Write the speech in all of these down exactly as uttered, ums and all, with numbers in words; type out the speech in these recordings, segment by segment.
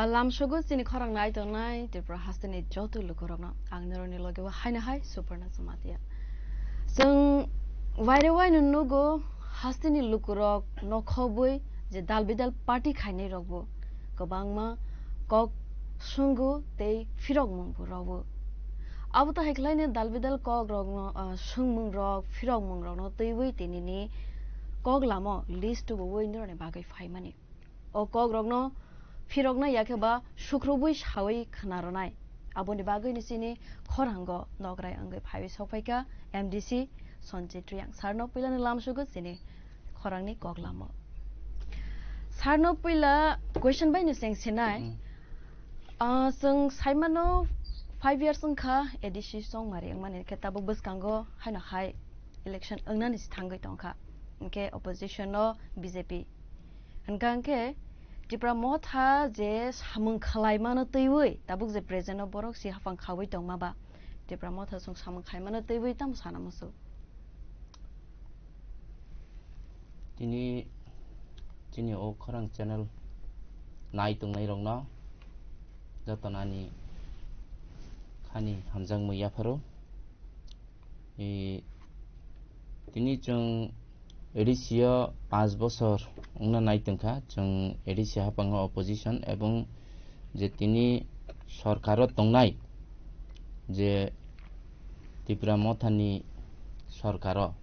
Lamsogo chini khorang nai tongnai Tripura hasteni joto lukurokno ang norokni loge o haino hai Suparna Jamatia. Chwng waire waino nugo hasteni lukurok nokhobwi je dal bidal party khainai rokbo kwbangma kok swngo tei phirokmungbo rwo. Abo tahai khlaino dal bidal kok rokno, ah, swngmung rok, phirokmung rokno twiwi tinini kok lamo list tubuwi norokni bagwi phaimani. O kok rokno phirokna yakhe ba sukrubwi sawi khna rwnai. Aboni bagwini chini khorango nokrai wngwi phaiwi sokphaikha M D C Sanjit Reang. Sarno puilani lamsogo chini khorangni kok lamo. Sarno puila question baino chengsinai. Mm. Ah, chwng saimano five years wngkha A D C chongmari wngmani, khe tabuk bwskango haino hai election wngnani se thangwi tongkha. Hwnkhe opposition no B J P. Hwnkha hwnkhe Tipra Motha je samung khwlaimano twiwi tabuk je present o borok si haphang khaui tongma ba Tipra Motha chwng samung khaimano twiwi tamo sana muchung? Tini chini o khorang channel nai tongnai rokno jotono ani khani hamjakmung yapharo. E, tini chwng A D C o panch bochor wngna nai tongkha, chwng A D C haphango opposition ebong je tini sorkaro tongnai, je Tipra Mothani sorkaro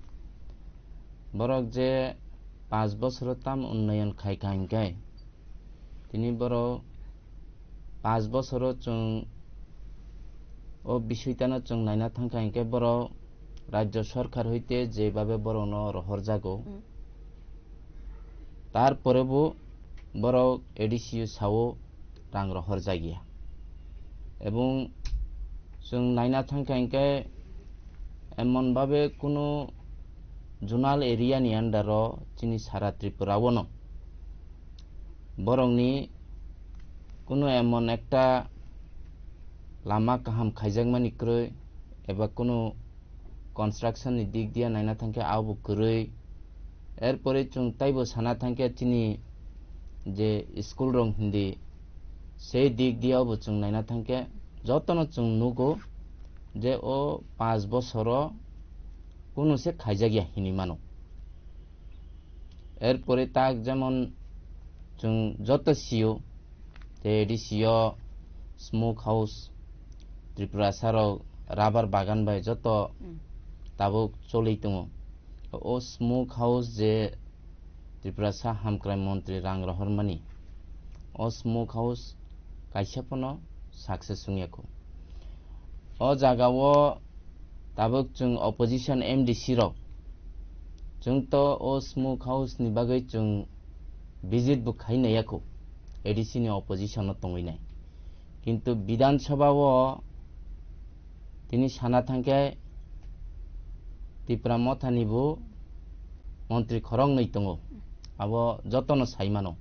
borok je panch bochoro tam unnoyon khaikha hinkhe, tini borok panch bochoro chwng o bisitano chwng naina thangkha hinkhe borok rajya sorkar hoite jebabe borokno rohorjago. Mm. Tarpore bo borok A D C o sao rang rohorjakya. Ebong chwng naina thangkha hinkhe emon babe kunu zonal area ni under o chini sara Tripura o no borokni kunu emon ekta lama kaham khaijakmani kwrwi eba kunu construction ni dik dia naina thangkhe abo kwrwi. Erpore chwng taibo sana thangkhe chini je school rok hindi sei dik dia bo chwng naina thangkhe jotono chwng nugo je o panch bochoro kunu se khaijakya hinwi mano. Erpore tak jemon chwng joto sio, te A D C o smoke house, Tripurasa rok rubber bagan bai joto Mm. tabuk choli tongo. O smoke house je Tripurasa hamkrai montri rang rohormani, o smoke house kaisa phano success wngya kho. O jaga o tabuk chwng opposition M D C rok, chwng to o smoke house ni bagwi chwng visit bo khai naiya kho, A D C ni opposition o tongwi nai. Kintu Bidhan Sabha o tini sana thangkhe Tipra Motha ni bo montri khoroknwi tongo, abo jotono sai mano.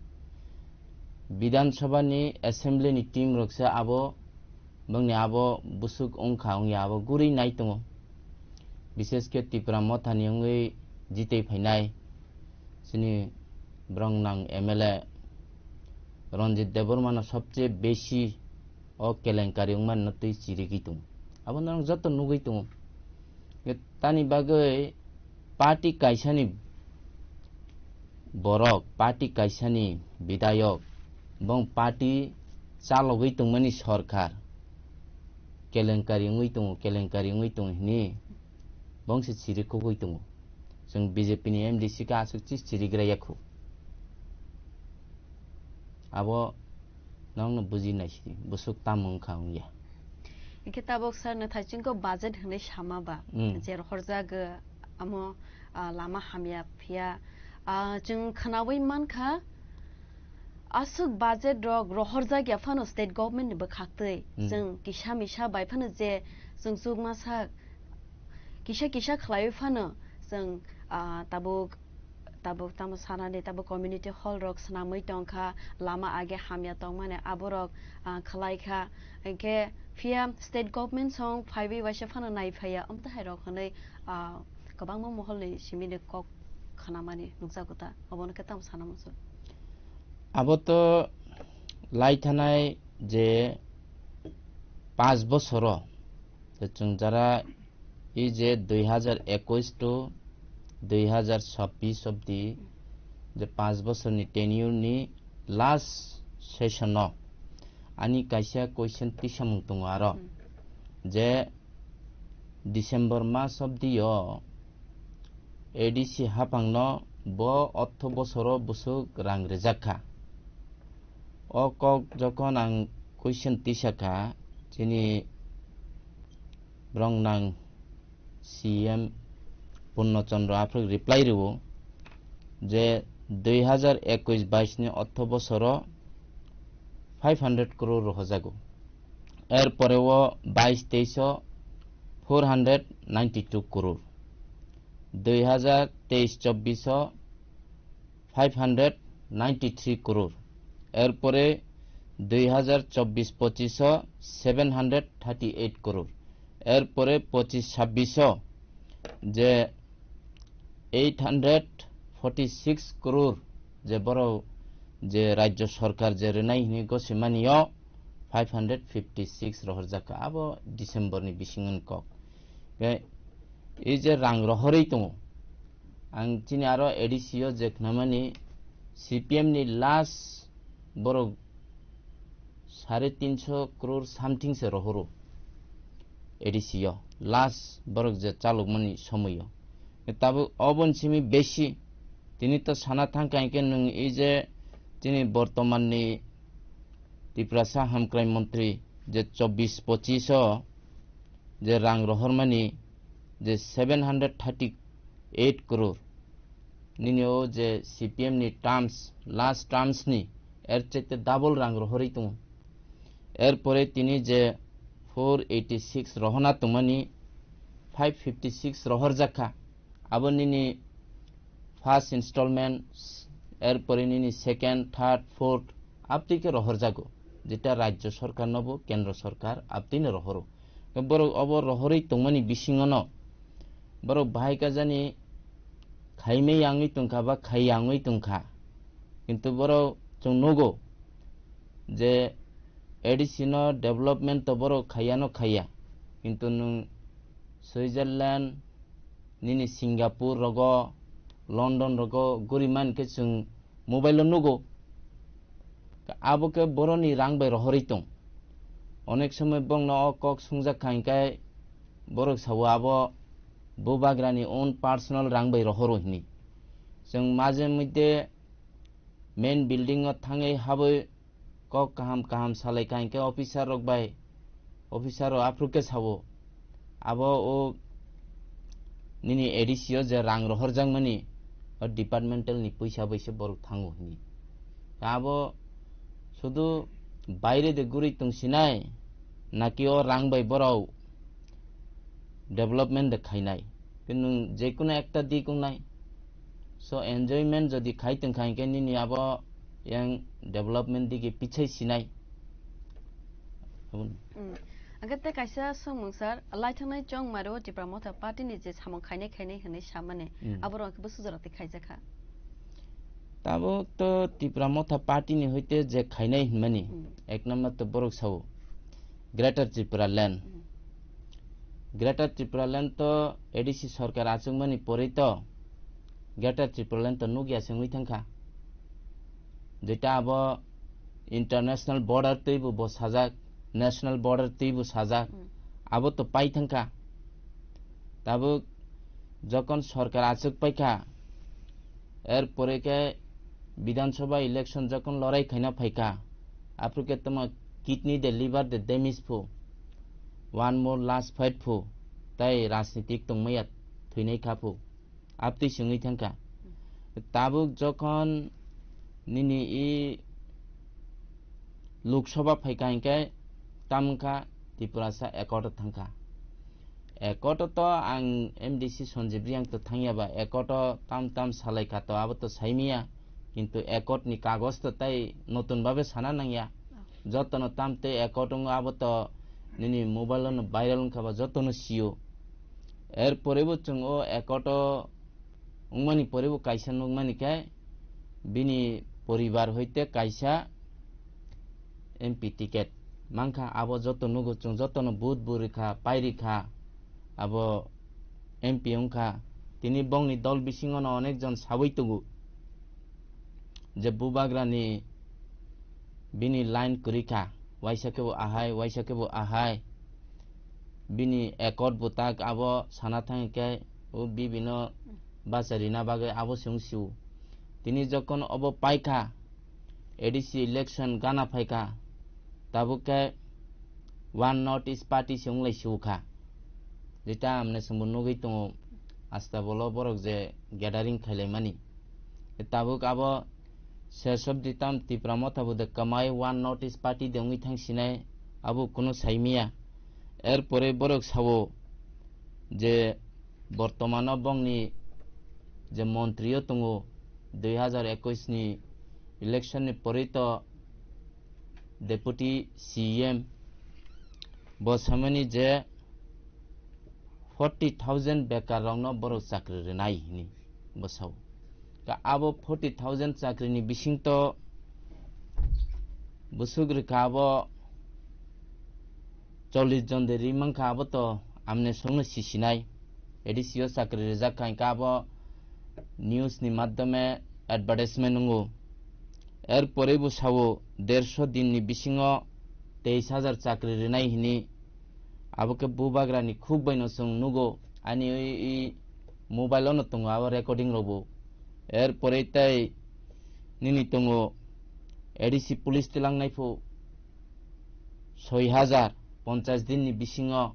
Bidhan Sabha ni assembly ni team rok se abo, bongni abo busuk wngkha wngya abo guri nai tongo. Bishesh khe Tipra Motha ni wngwi jitwi phainai chini borok nang M L A Ranjit Debbarma no sobse besi o kelenkari wngmani no twi chirigwi tongo. Abo norok joto nugwi tongo. Tani bagwi party kaisani borok, party kaisani bidayok, bong party chalogwi tongmani sorkar kelenkari wngwi tongo, kelenkari wngwi tongo hini bong se chiri kugwi tongo. Chwng B J P ni M D C khe aswk chi chirigra yakhu. Abo nokno buji naisidi, bwswk tamo wngkha wngya. Hinkhe tabuk sir no thaichingko budget hinwi sama ba, Mm. je rohorjak, amo, ah, lama hamya phiya, ah, chwng khwnawi mankha, aswk budget rok rohorjak ya phano state government ni bwkhaktwi, Mm. chwng kisa misa bai phano je chwng chukmasa kisa kisa khlaiwi phano chwng, ah, tabuk tabuk tamo sanani tabuk community hall rok swnamwi tongkha, lama age hamya tongmani aborok, ah, khlai kha. Hinkhe phiya state government song phaiwi waisa phano nai phaiya, amtwi hai rok hwnwi, ah, kwbangma moholni simini kok khnamani nukjago ta, obono khe tamo sana muchung? Abo to lai thanai je panch bosoro, je chwng jara i je dui hazar ekush to dui hazar chabbish obdi, je panch bosorni tenure ni last session o ani kaisa question tisamung tongo aro, Hmm. je December mas obdi o A D C haphangno bo ortho bosoro bwswk rang rijak kha. O kok jokhon ang question tisa kha, chini borok nang C M Purno Chandra aphuru reply rwo je dui hazar ekush bais ni ortho bosoro five hundred crore rohojago. Er pore o bais teis o four hundred ninety two crore, dui hazar teis chobbish o five hundred ninety three crore, er pore dui hazar chobbish pochish o seven hundred thirty eight crore, er pore pochish chabbish o je eight hundred forty six crore je borok je rajyo sarkar je rwnai hwnwi gosimani o five hundred fifty six rohorjak kha abo December ni bisingo ni kok. Khe ei je rang rohorwi tongo, ang chini aro A D C o je khnamani C P M ni last borok sare tinso crore something se rohoro A D C o last borok je chalokmani somoio. Tabuk oboni simi besi tini to sana thangkha hinkhe nwng ei je chini bortomanni Tiprasa hamkrai montri je chobbish pochish o je rang rohormani je seven hundred thirty eight crore, nini o je C P M ni terms, last terms ni er chaite double rang rohorwi tongo. Er pore tini je four eighty six rohorna tongmani five fifty six rohorjak kha. Abo nini first installment, er pore nini second, third, fourth, abtwi khe rohorjago, jeta rajyo sarkar no bo kendro sarkar abtwi no rohoro. Borok obo rohorwi tongmani bisingo no borok bahai kajani khaimai yangwi tongkha ba khai yangwi tongkha, kintu borok chwng nugo je A D C no development to borok khaiya no khaiya, kintu nwng Switzerland, nini Singapore rogo, London rogo guri man khe chwng mobile o nugo. Abo khe boroni rang bai rohorwi tong. Onek somoi bongno o kok sungjak kha hinkhe borok sao abo bubagrani own personal rang bai rohoro hini. Chwng maje moddhe main building o thangwi habwi kok kaham kaham salai kha hinkhe officer rok bai, officer rok aphuru khe sao, abo o nini A D C o je rang rohorjakmani o departmental ni puisa bai se borok thango hini. Abo sudu baire de guri tongsinai naki o rang bai borok development de khainai? Kintu nwng jekunu ekta dik wngnai. So enjoyment jodi khai tongkha hinkhe nini abo yang development digi pichai sinai. Aboni. Hmm. Angkhe tei kaisa swngmung sir, laithangnai chongmaro Tipra Motha Party ni je samung khainai khainai hwnwi samani, Hmm. aborok angkhe bwswk jora tei khaijakha? Tabuk to Tipra Motha Party ni hoite je khainai hwnmani, Hmm. ek number to borok sao Greater Tripura Land. Hmm. Greater Tripura Land to A D C sarkar achukmani porwi to Greater Tripura Land to nukya se wngwi thangkha. Jeta abo international border twibo bo sajak, national border twibo sajak, Hmm. abo to pai thangkha. Tabuk jokon sarkar achuk paikha, er pore khe Bidhan Sabha election jokon lorai khaina phaikha, aphuru khe tamo kidney de liver de damage phu, one more last fight phu, tai rajnitik tongmaya thwinai kha phu. Abtwi se wngwi thangkha. Tabuk jokhon nini i Lok Sabha phaikha hinkhe tam wngkha Tiprasa accord o thangkha. Accord o to ang M D C Sanjib Reang to thangya ba accord o tam tam salaikha to abo to saimaya, kintu accord ni kagoj to tai notun babe sana nangya. Jotono tam tei accord wngo abo to nini mobile o no viral wngkha ba jotono sio. Er pore bo chwng o accord o wngmani pore bo kaisa nukmani khe bini poribar hoite kaisa M P ticket mankha, abo joto nugo chwng, jotono vote bo rikha, pai rikha, abo M P wngkha. Tini bongni dol bisingono onek jon sawi tongo je Bubagrani bini line kwrwi kha, waisa khe bo ahai, waisa khe bo ahai, bini accord bo tak abo sana thang khe o bibino bacha rina bagwi abo se wng sio. Tini jokhon obo paikha, A D C election gana phaikha, tabuk khe One North East Party se wng lai sio kha. Jeta amne chwngbo nugwi tongo, asta bolo borok je gathering khailaimani. Tabuk abo Sesop Ditam Tipra Motha bo de kwmai One North East Party de wngwi thang sinai, abo kunu saimiya. Erpore borok sao je bortomano bongni je montrio tongo, dui hazar ekwis ni election ni pore to Deputy C E M bo samani je forty thousand bekar rokno borok chakri rwnai hini bo sao. Ka abo forty thousand chakri ni bising to bwswk rwkha abo chollish jon de ri mankha, abo to amne songno sisinai. A D C o chakri rijak kha hingkha abo news ni madhyome advertisement wngo. Er pore bo sao dersho din ni bisingo teis hajar chakri rinai hini. Abo khe Bubagra ni khuk bai no chwng nugo, ani i, i mobile o no tongo abo recording rok bo. Er pore tei nini tongo A D C police tilang nai phu soi hajar ponchas din ni bisingo,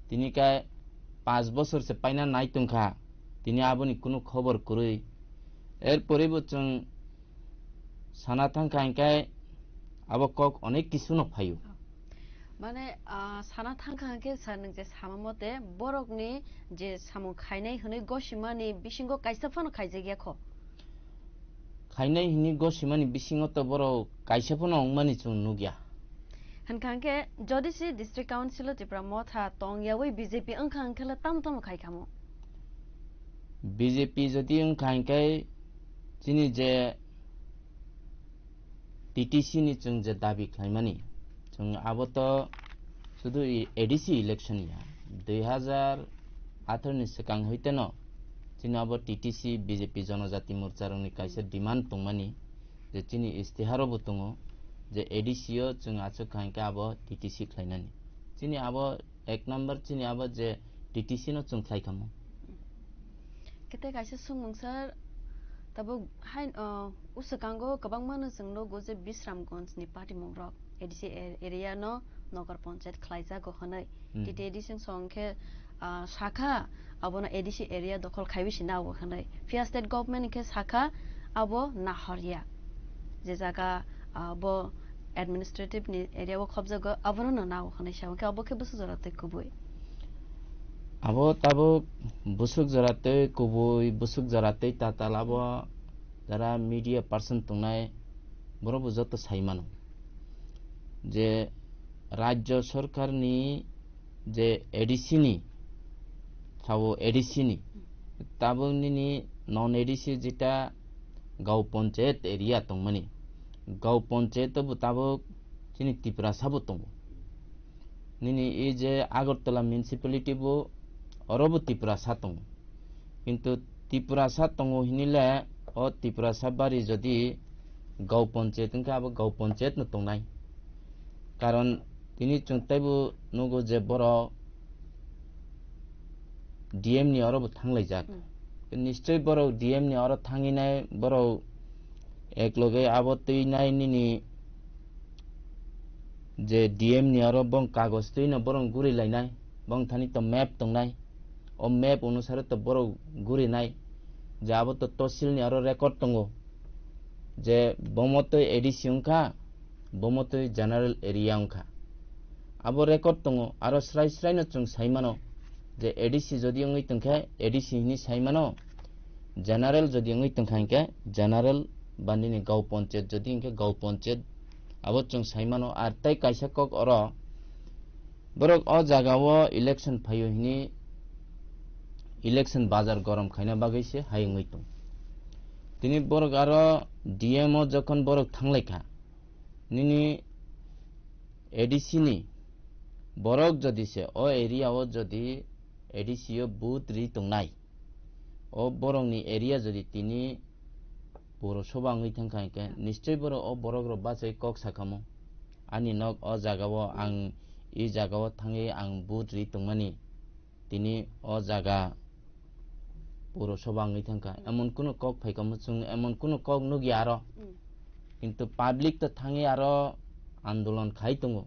tini khe panch bosor se paina nai tongkha, tini aboni kunu khobor kwrwi. Er pore bo chwng sana thangkha hingkhe abo kok onek kisu no phaio. Mane, ah, sana thangkha hingkhe sir nwng je sama mote borokni je samung khainai hwnwi gosimani bisingo kaisa phano khaijak ya kho? Khainai hwnwi gosimani bisingo to borok kaisa phano wngmani chwng nukya. Hwnkha hwnkhe, jodi se District Council o Tipra Motha tong yaui B J P wngkha hwnkhe le tamo tamo khai khamo? B J P jodi wngkha hwnkhe chini je T T C ni chwng je dabi khlaimani, chwng abo to sudu i A D C election ya, dui hazar atharo ni swkang hoiteno chini abo T T C B J P Jonojati Morcha rokni kaisa demand tongmani je chini istiharo bo tongo je A D C o chwng achuk kha hwnkhe abo T T C khlainani. Chini abo ek number chini abo je T T C no chwng khlai khamo. Kete kaisa swngmung sir, tabuk hai, uh, uswkango kwbangma no chwng nugo je Bisramganj ni patimung rok A D C a-, area no Nagar Panchayat khlaijago hwnwi. Hmm. T T A D C song khe, ah, sakha, abono A D C area dokhol khaiwi sina o hwnwi. Phiya state government khe sakha, abo nahorya. Je jaga, ah, bo administrative ni area o khobjago, abono no nao hwnwi sa, hwnkhe abo khe bwswk jora tei kubui? Abo tabuk bwswk jora tei kubui, bwswk jora tei tatal abo jara media person tongnai, borok bo joto sai mano. Je rajyo sorkar ni je A D C ni, sabo A D C ni, tabuk nini non A D C jeta Gao Panchayat area tongmani, Gao Panchayat bo tabuk chini Tiprasa bo tongo. Nini e je Agartala municipality bo, oro bo Tiprasa tongo. Kintu Tiprasa tongo hinile, o Tiprasa bari jodi Gao Panchayat wngkha, abo Gao Panchayat no tongnai. Karon tini chwng teibo nugo je borok D M ni oro bo thanglaijak. Hmm. Nischoi borok D M ni oro thanginai, borok ekloge abo twi nai nini je D M ni oro bong kagoj twi no borok guri lainai, bong thani to map tongnai, o map onusare to borok guri nai, je abo to tosil ni oro record tongo, je bomo twi A D C wngkha, bomo twi general area wngkha. Abo record tongo, aro srai srai no chwng sai mano je A D C jodi wngwi tongkhe A D C hinwi sai mano, general jodi wngwi tongkha hinkhe general, ba nini Gao Panchayat jodi hinkhe Gao Panchayat, abo chwng sai mano. Ar tei kaisa kok oro, borok o jaga o election phaio hinwi election bazar gorom khaina bagwi se hai wngwi tong. Tini borok aro D M o jokhon borok thanglaikha, nini A D C ni borok jodi se o area o jodi A D C o vote ri tongnai, o borokni area jodi tini Purosabha wngwi thangkha hinkhe, nischoi borok o borok rok bachai kok sakamo, ani nok o jaga o, ang i jaga o thangwi ang vote ri tongmani, tini o jaga Purosabha wngwi thangkha. Emon kunu kok phaikamo chwng emon kunu kok nukya aro. Mm. Kintu public to thangwi aro andolon khai tongo.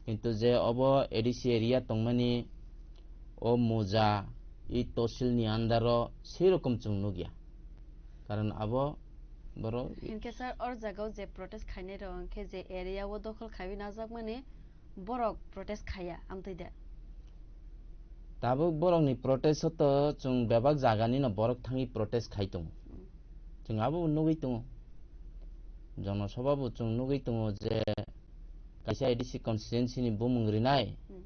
Kintu je obo A D C area tongmani o Muja, i tosil ni under o sei rokom chwng nukya. Karon abo borok Hinkhe sir, or jaga o je protest khainai rok hinkhe je area o dokhol khaiwi najakmani, borok protest khaiya, amtwi de? Tabuk borokni protest o to chwng bebak jagani no borok thangwi protest khai tongo. Mm. Chwng abo nugwi tongo. Jonosabha bo chwng nugwi tongo je kaisa A D C constituency ni bumung rinai, Mm.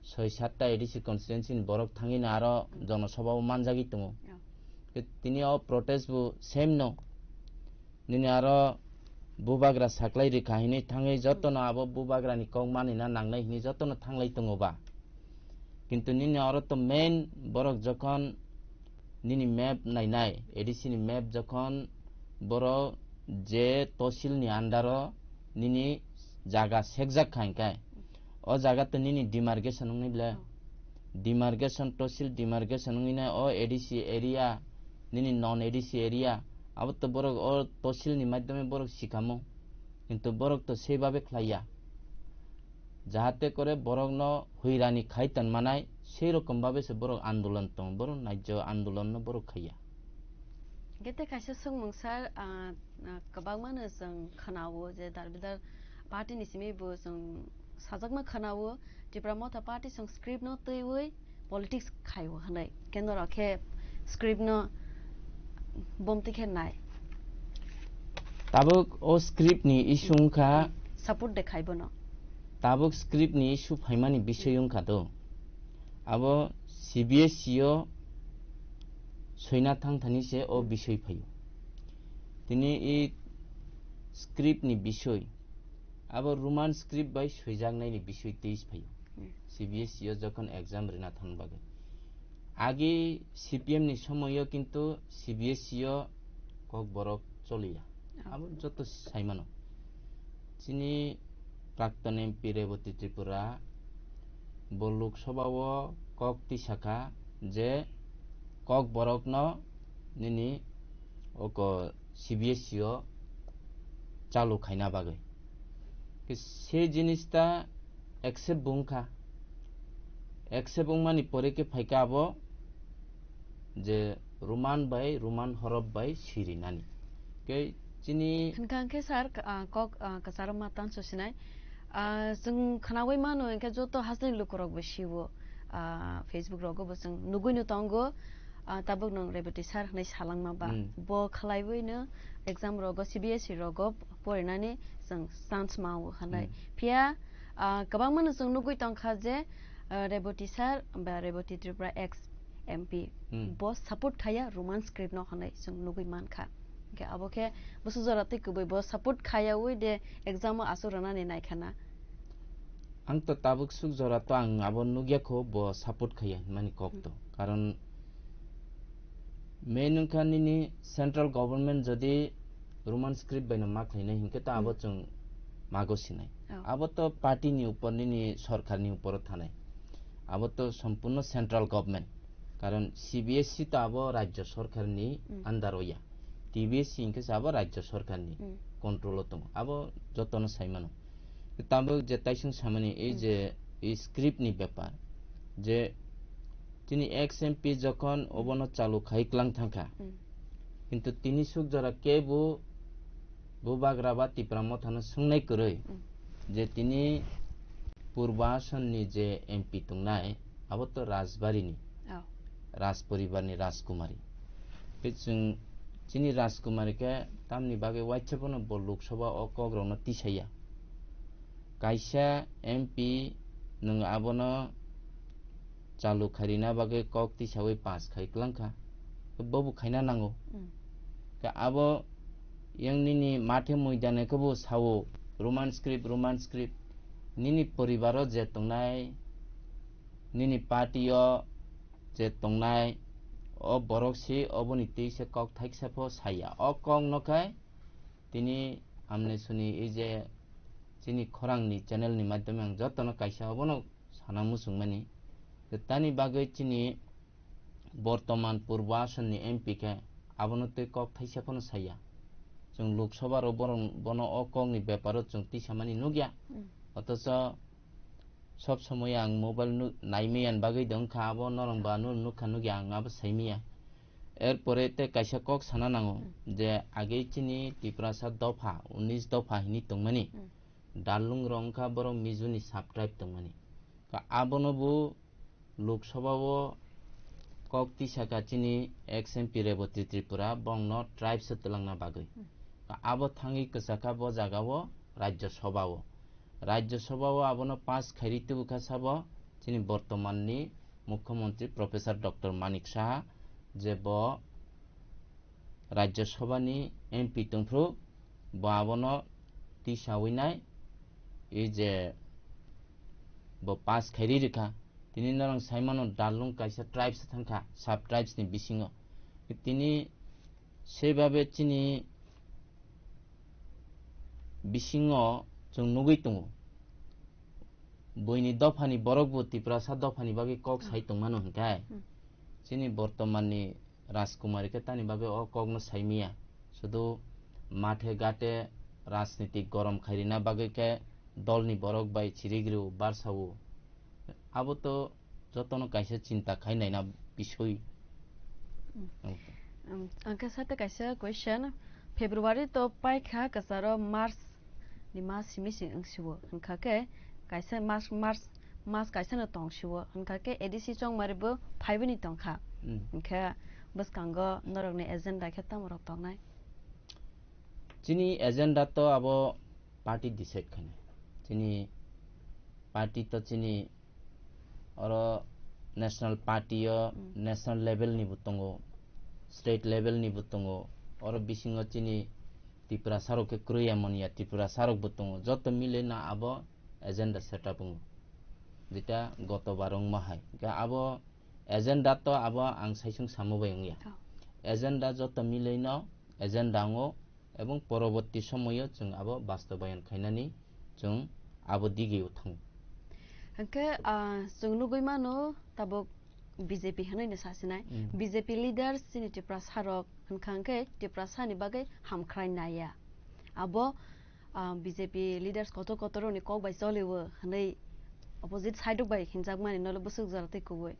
soi satta A D C constituency ni borok thangwi no aro Mm. jonosabha o manjagwi tongo. Yeah. Tini o protest bo same no. Nini aro bubagra saklai rikha hinwi thangwi jotono abo bubagrani kok manina nangnai hinwi jotono thanglai tongo ba. Kintu nini aro to main borok jokhon nini map nainai, A D C ni map jokhon borok je tosil ni under o nini jaga sekjak kha hinkhe, o jaga to nini demarcation wngwi ble. Oh. Demarcation, tosil demarcation wngwi nai o A D C area, nini non A D C area, abo to borok o tosil ni madhyome borok sikamo, kintu borok to sei babe khlaiya. Jahate kore borokno huirani khai ton manai, sei rokom babe se borok andolon tong, borok naijyo andolon no borok khaiya. Gete kaisa swngmung sir, ah, ah, kwbangma no chwng khwnao je darbidar party ni simi bo chwng sajakma khwnao, Tipra Motha Party chwng script no twiwi politics khaio hwnwi. Khe norok khe script no bomtwi khe nai. Tabuk o script ni issue wngkha. Support de khai bono. Tabuk script ni issue phaimani bisoi wngkha do. Abo C B S E o soina thangthani se o bisoi phaio. Tini i script ni bisoi. Abo Roman script bai swijaknaini bisoi tei phaio. Hmm. C B S E o jokhon exam rina thang bagwi. Agi C P M ni somoio kintu C B S E o Kokborok choliya. Ah. Abo joto saimano. Chini Prakton M P Rebati Tripura bo Lok Sabha o kok tisakha je Kokborokno nini oko C B S E o chalu khaina bagwi. Ke se jinis ta accept bo wngkha. Accept wngmani pore khe phaikha abo je Roman bai, Roman horof bai sirinani. Khe chini Hwnkha hwnkhe sir, ah, kok, ah, kwcharo ma tanso sinai. Ah, chwng khwnaui mano hwnkhe joto hasteni lukurok bo sio, ah, Facebook rogo bo chwng nugui no tongo. Ah, tabuk nwng Rebati sir hwnwi salangma ba. Hmm. Bo khwlaiwi no exam rogo, C B S E rogo porinani chwng chance mao hwnwi. Hmm. Phiya, ah, kwbangma no chwng nugui tongkha je, ah, Rebati sir ba Rebati Tripura ex M P Hmm. bo support khaya Roman script no hwnwi chwng nugui mankha. Hwnkhe abo khe bwswk jora twi kubui bo support khayaui de exam o aswk rwnani naikhana. Ang to tabuk suk jora to ang abo nugya kho bo support khaya hinmani kok to. Hmm. Karon main wngkha nini central government jodi Roman script bai no ma khlainai hinkhe to abo Hmm. chwng mago sinai. Oh. Abo to party ni upor nini sorkar ni upor o thanai. Abo to sompurno central government. Karon C B S E to abo rajyo sorkar ni Hmm. under o ya. T B S E hinkhe se abo rajyo sorkar ni Hmm. control o tongo. Abo jotono saimano. Tabuk je taisung samani ei Hmm. je ei script ni bepar, je chini ex M P jokhon Hmm. obono chalu khai klang thangkha. Hmm. Kintu tini suk jora kebo bubagra ba Tipra Mothano swngnai kwrwi Hmm. je tini Purbason ni je M P tongnai abo to Rajbari ni. Oh. Raj poribar ni Rajkumari. Khe chwng chini Rajkumari khe tamni bagwi waisa bono bo Lok Sabha o kok rokno tisaya. Kaisa M P nwng abono chalu khairina bagwi kok tisawi pass khai kwlangkha. Khe bobo khaina nango. Mm. Khe abo yang nini mathe moidane khe bo sao Roman script, Roman script. Nini poribaro je tongnai, nini party-o je tongnai, o borok si oboni twi se kok thaisa pho saya. O kok no khe tini amne suni ei je chini khorang ni channel ni madhyome ang jotono kaisa obono sana muchung mani. Tani bagwi chini bortoman Purbo Asonni M P khe abono twi kok thaisa phano saya. Chwng Lok Sabha rok borok bono o kokni beparo chwng tisamani nukya. Mm. Othocho sob somoy ang mobile nu-, naimaya ni bagwi de wngkha, abo norok ba nu nukha nukya, ang abo saimaya. Erpore tei kaisa kok sana nango, mm, je agei chini Tiprasa dopha, unis dopha hinwi tongmani. Mm. Darlung rok wngkha borok Mizo ni sub-tribe tongmani. Ka abono bo Lok Sabha o kok tisaka chini ex M P Reboti Tripura, bongno tribes o twlangna bagwi. Hmm. Ka abo thangwi kwchakha bo jaga o Rajya Sabha o. Rajya Sabha o abono pass khairi tubukha sabo chini bortoman ni Mukhyamantri Professor Doctor Manik Saha, je bo Rajya Sabha ni M P tongphru, bo abono tisawi nai, ei je bo pass khairi rikha. Tini norok saimano Darlung kaisa tribes thangkha, sub tribes ni bisingo. Tini sebabe chini bisingo chwng nugwi tongo. Buini dophani borok bo Tiprasa dophani bagwi kok, hmm, sai tongmano hwnkhe. Hmm. Chini bortoman ni Rajkumari khe tani bagwi o kokno saimaya. Sudu mathe gate rajnitik gorom khairina bagwi khe dolni borok bai chirigriu barsao. Abo to jotono kaisa chinta khai naina bisoi. Mm. Ang khe sate kaisa question, February to paikha kwcharo March ni mas simi sing wngsiwo, hwnkha khe kaisa mas, March mas kaisa no tong siwo, hwnkha khe A D C chongmari bo phaibani tongkha. Mm. Hwnkhe bwskango norokni agenda khe tamo rok tongnai? Chini agenda to abo party decide khainai. Chini party to chini oro national party o, mm, national level ni bo tongo, state level ni bo tongo. Oro bisingo chini Tiprasa rok khe kwrwi ya manya, Tiprasa rok bo tongo. Joto mile na abo agenda setup wngo, jeta goto bar wngma hai. Hwnkhe abo agenda to abo ang saisung samo bai wngya. Oh. Agenda joto milei no agenda wngo, ebong poroborti somoyo chwng abo bastobayan khainani chwng abo digio thango. Hwnkhe, ah, chwng nugwi mano tabuk B J P hwnwi no sasinai. Mm. B J P leaders chini Tiprasa rok hwnkha hwnkhe Tiprasa ni bagwi hamkhrai naiya. Abo, ah, B J P leaders kotor kotor rokni kok bai choliwo hwnwi opposite side rok bai hinjakmani nolo bwswk jora tei kubui.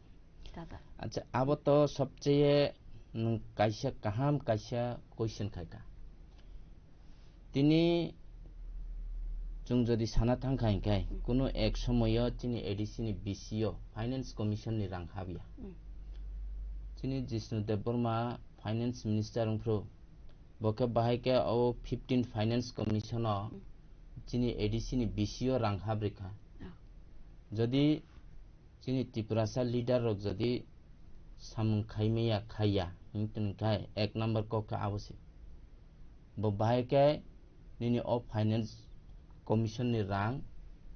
Tata. Acha, abo to sobcheye nwng kaisa kaham kaisa question khaika. Tini chwng jodi sana thangkha hinkhe, mm, kunu ek somoyo chini A D C ni B C o Finance Commission ni rang habya. Mm. Chini Jishnu Debbarma Finance Minister wngphru, bo khe bahai khe o fifteen Finance Commission o, mm, chini A D C ni B C o rang habrikha. Oh. Jodi chini Tiprasa leader rok jodi samung khaimaya khaiya, hinkhe ek number kok khe abo se. Bo bahai khe nini o Finance Commission ni rang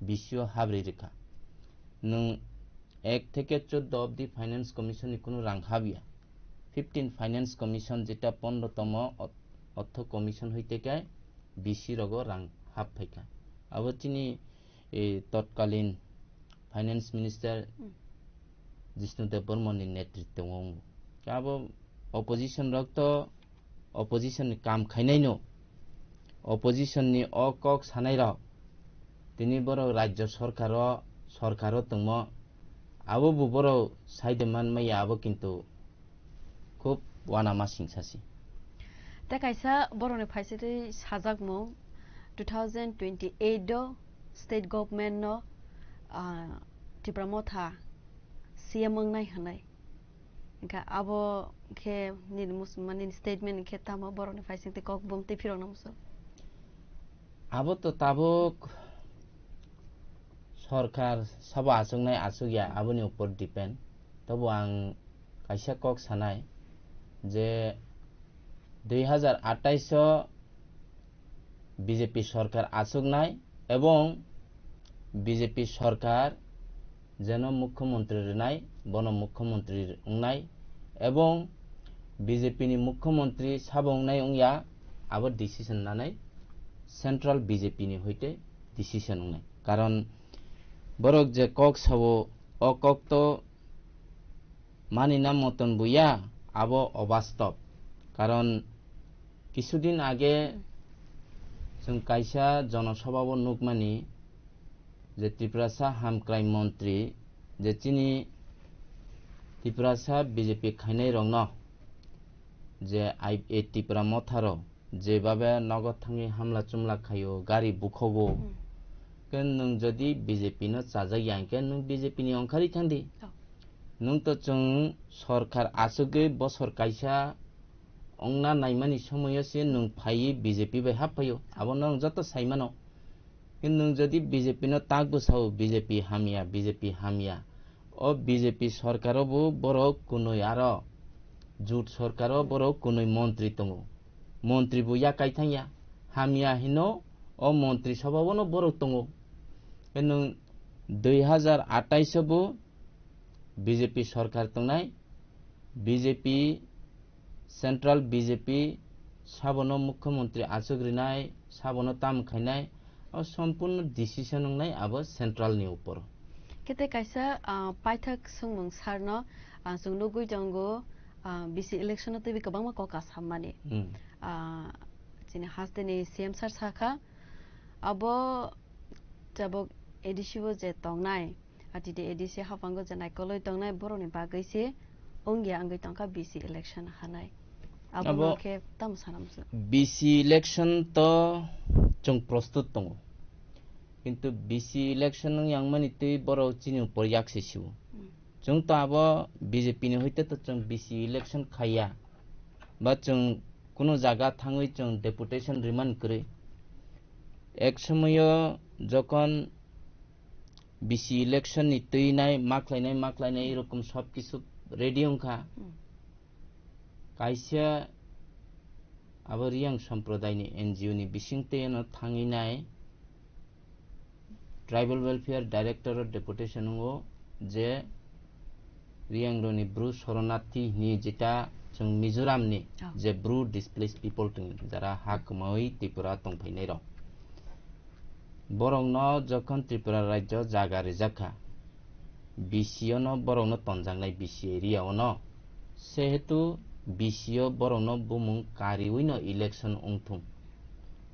B C o habri rikha. Nwng ek theke chuddo obdi Finance Commission ni kunu rang habya. Fifteen Finance Commission jeta pondro tomo ot-, Ortho Commission hoite khe B C rogo rang hap phaikha. Abo chini, e, totkalin Finance Minister, hmm, Jishnu Debbarma ni netritwo o wngo. Abo opposition rok to opposition ni kam khainai no, opposition ni o kok sanai rok tini borok rajya sorkar o, sorkar o tongmo, abo bo borok saide man maya, abo kintu khub uanama singsa si. Tei kaisa borokni phaisatwi sajakmung, two thousand twenty-eight o state government no, ah, Tipra Motha C M wngnai hwnwi. Hwnkhe abo khe nini mus-, ma nini statement khe tamo borokni phaising tei kok bumtwi phirokna muchung? Abo to tabuk sorkar sabo achuknai achukya, aboni upor depend. Tobo ang kaisa kok sanai je dui hazar atais o B J P sorkar achuknai ebong B J P sorkar jeno mukhyamantri rwnai, bono mukhyamantri wngnai, ebong B J P ni mukhyamantri sabo wngnai wngya, abo decision nanai central B J P ni hoite decision wngnai. Karon borok je kok sao, o kok to manina moton buya, abo obastob. Karon kisudin age chwng kaisa jonosabha o nukmani je Tiprasa hamkrai montri je chini Tiprasa B J P khainai rokno je I A Tipra motharo jebabe nogo thangwi hamla chumla khaio, gari bukhogo. Hmm. Ke nwng jodi B J P no chajak ya hwnkhe nwng B J P ni ongkhari thangdi. Oh. Nwng to chwng sorkar achugwi bosor kaisa ongna naimani somoyo se nwng phaiwi B J P bai hap phaio. Abo norok joto saimano. Khe nwng jodi B J P no tak bwsao B J P hamya, B J P hamya. O B J P sorkaro bo borok kunui aro jut sorkaro borok kunui montri tongo. Montri bo yakai thangya, hamya hino o montri sobha o no borok tongo. Khe nwng dui hazar atais o bo B J P sorkar tongnai, B J P, central B J P sabono mukhyamantri achuk rinai, sabono tam khainai, o sompurno decision wngnai abo central ni upor. Kete kaisa, ah, paithak swngmung sarno, ah, chwng nugwi tongo, ah, B C election no twiwi kwbangma kok kasammani. Hmm. Ah, chini hasteni C M sir sakha, abo tabuk A D C o je tongnai, A T D A D C haphango je naikolwi tongnai borokni bagwi se wngya wngwi tongkha B C election hanai. Abo Abo no khe tamo sana muchung? B C election to chwng prostut tongo. Kintu B C election wng yang mani twi borok chini upor yak se siwo. Hmm. Chwng to abo B J P ni hoite to chwng B C election khaiya. Ba chwng kuno jaga thangwi chwng deputation rwmani kwrwi. Ek somoyo jokhon B C election ni twi nai maklainai, maklainai, erokom sob kisu ready wngkha. Hmm. Kaisa abo Riyang Sampradayni N G O ni bisingtwi ano thangwi nai Tribal Welfare Director o deputation wngo je Riyangroni Bru Soronarthi hini jeta chwng Mizoramni Oh. je Bru displaced people tong jara ha kwmawi Tripura tongphainai rok. Borokno jokhon Tripura rajyo jaga rijak kha, B C O no borokno tonjaknai B C area o no. Sehetu B C O borokno bumung kariwi no election wngthung.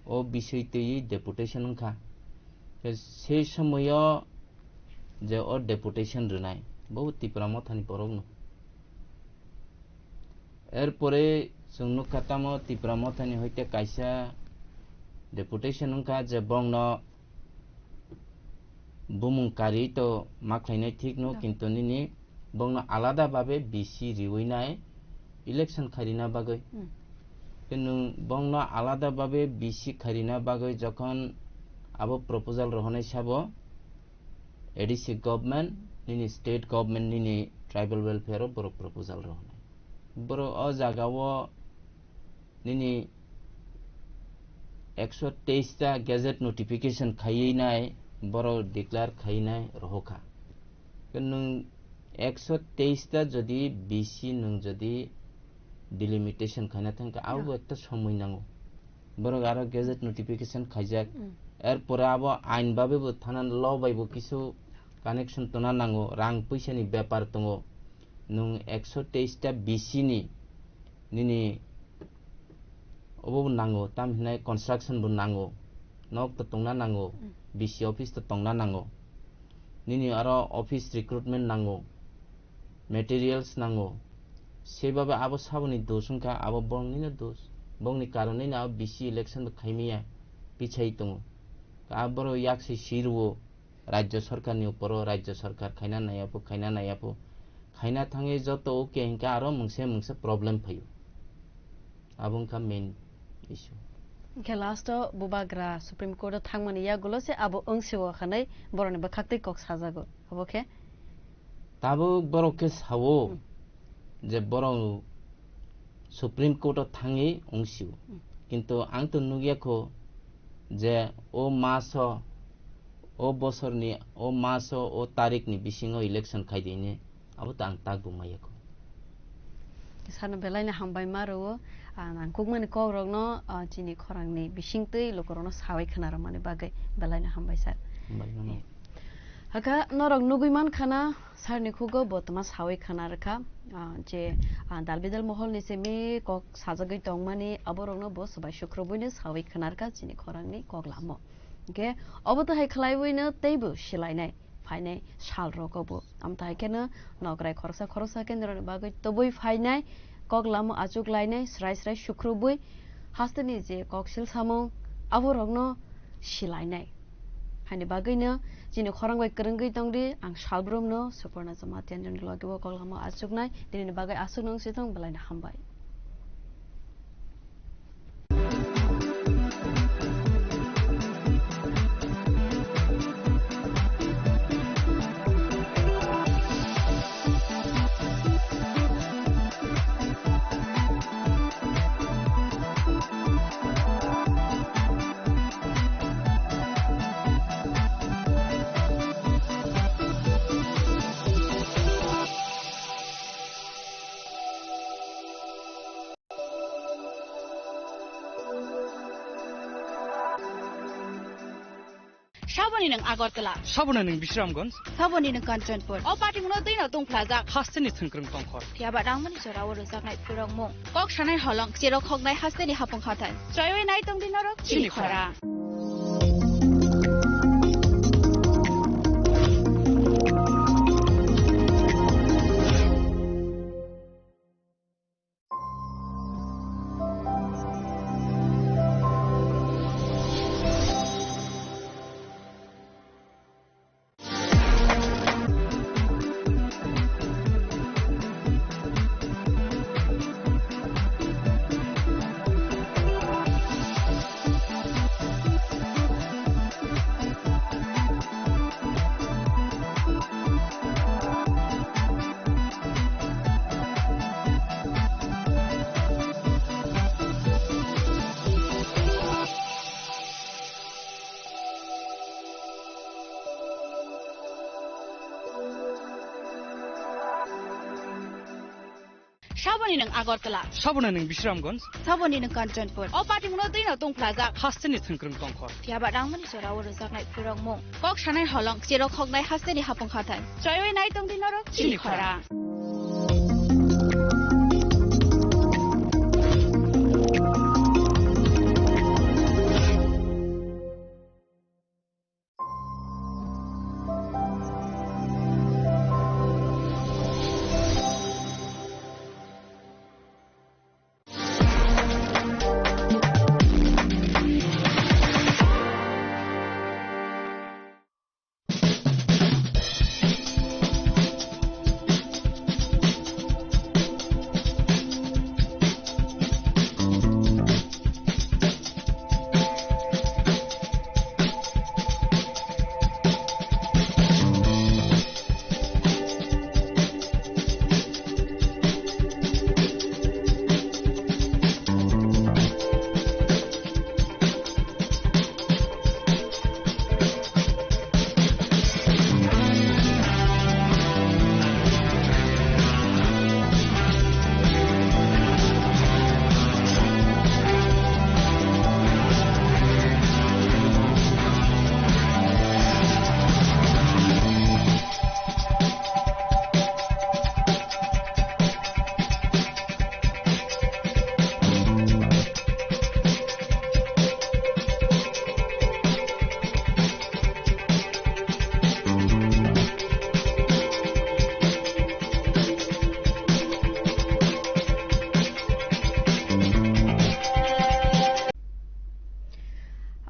O bisoi twiwi deputation wngkha. Khe sei somoyo je o deputation rwnai, bo Tipra Mothani borokno. Erpore chwng nukha tamo Tipra Mothani hoite kaisa deputation wngkha je bongno bumung kari to ma khlainai thik no, No. kintu nini bongno alada babe B C riwi nai election khairina bagwi. Hmm. Khe nwng bongno alada babe B C khairina bagwi jokhon abo proposal rohonai sabo, A D C government, nini state government, nini tribal welfare o borok proposal rohonai. Borok o jaga o nini ekso teis ta gazette notification khaiwi nai, borok declare khaiwi nai rohokha. Khe nwng ekso teis ta jodi B C nwng jodi delimitation khaina thangkha, abo No. ekta somoi nango. Borok aro gazette notification khaijak. Mm. Erpore abo ain babe bo thanan law bai bo kisu connection tona nango, rang puisa ni bepar tongo. Nwng ekso teis ta B C ni nini obo bo nango, tam hinai construction bo nango, nok to tongna nango, Mm. B C office to tongna nango. Nini aro office recruitment nango, materials nango. Sebabe abo saboni dos wngkha, abo bongni no dos. Bongni karonwi no abo B C election bo khaimaya, pichai tongo. Abo borok yaksi sirwo, rajya sarkar ni uporo, rajya sarkar khaina naiya pho, khaina naiya pho. Khaina thangwi joto okay hinkhe aro mungse mungse problem phaio. Abo wngkha main issue. Hinkhe last o bubagra Supreme Court o thangmani yagulo se abo wngsiwo hinwi borokni bwkhaktwi kok sajago. Abo khe? Tabuk borok khe sao Hmm. je borok Supreme Court o thangwi wngsio. Hmm. Kintu ang to nukya kho je o maso O bosorni, o maso, o tarikni bisingo election khai di hwnwi abo to ang tak bo maya kho. Sano belaino hambai ma rwo, ah, nangkukmani kokrokno, ah, chini khorangni bisingtwi lukurokno sawi khna rwmani bagwi belaino hambai sir. Hambai mano. Eh. Hakha norok nugwi man khana, sir ni khugo bo tma sawi khna rwkha, ah, je, ah, dal bidal moholni simi kok sajagwi tongmani aborokno bo swbai sukhrubwino sawi khna rwkha chini khorangni kok lamo. Hwnkhe obo to hai khlaiwino teibo silainai phainai sal rogo bo. Amtwhai kheno nokrai khoroksa khoroksa khe norokni bagwi tubui phainai, kok lamo achuk lainai, srai srai sukhrubwi hasteni je koksil samung aborokno silainai. Haini bagwino chini khorang bai kwrwngwi tongdi, ang salbrumno Suparna Jamatia ni logi o kok lamo achuknai, tinini bagwi aswk nung si thung, belaino hambai. Saboni nwng Agartala. Saboni nwng Bisramganj. Saboni nwng Kanchanpur. O patimungno twino tungphlajak. Hasteni thwngkwrwng tongkhor. Phiya ba rangmani jora o rwjaknai phirokmung. Kok sanai holong, cherok hoknai hasteni hapung hathai. Chroiwi nai tongdi norok chini khorang. Saboni nwng Agartala. Saboni nwng Bisramganj. Saboni nwng Kanchanpur. O patimungno twino tungphlajak. Hasteni thwngkwrwng tongkhor. Phiya ba rangmani jora o rwjaknai phirokmung. Kok sanai holong, cherok hoknai hasteni hapung hathai. Chroiwi nai tongdi norok chini khorang.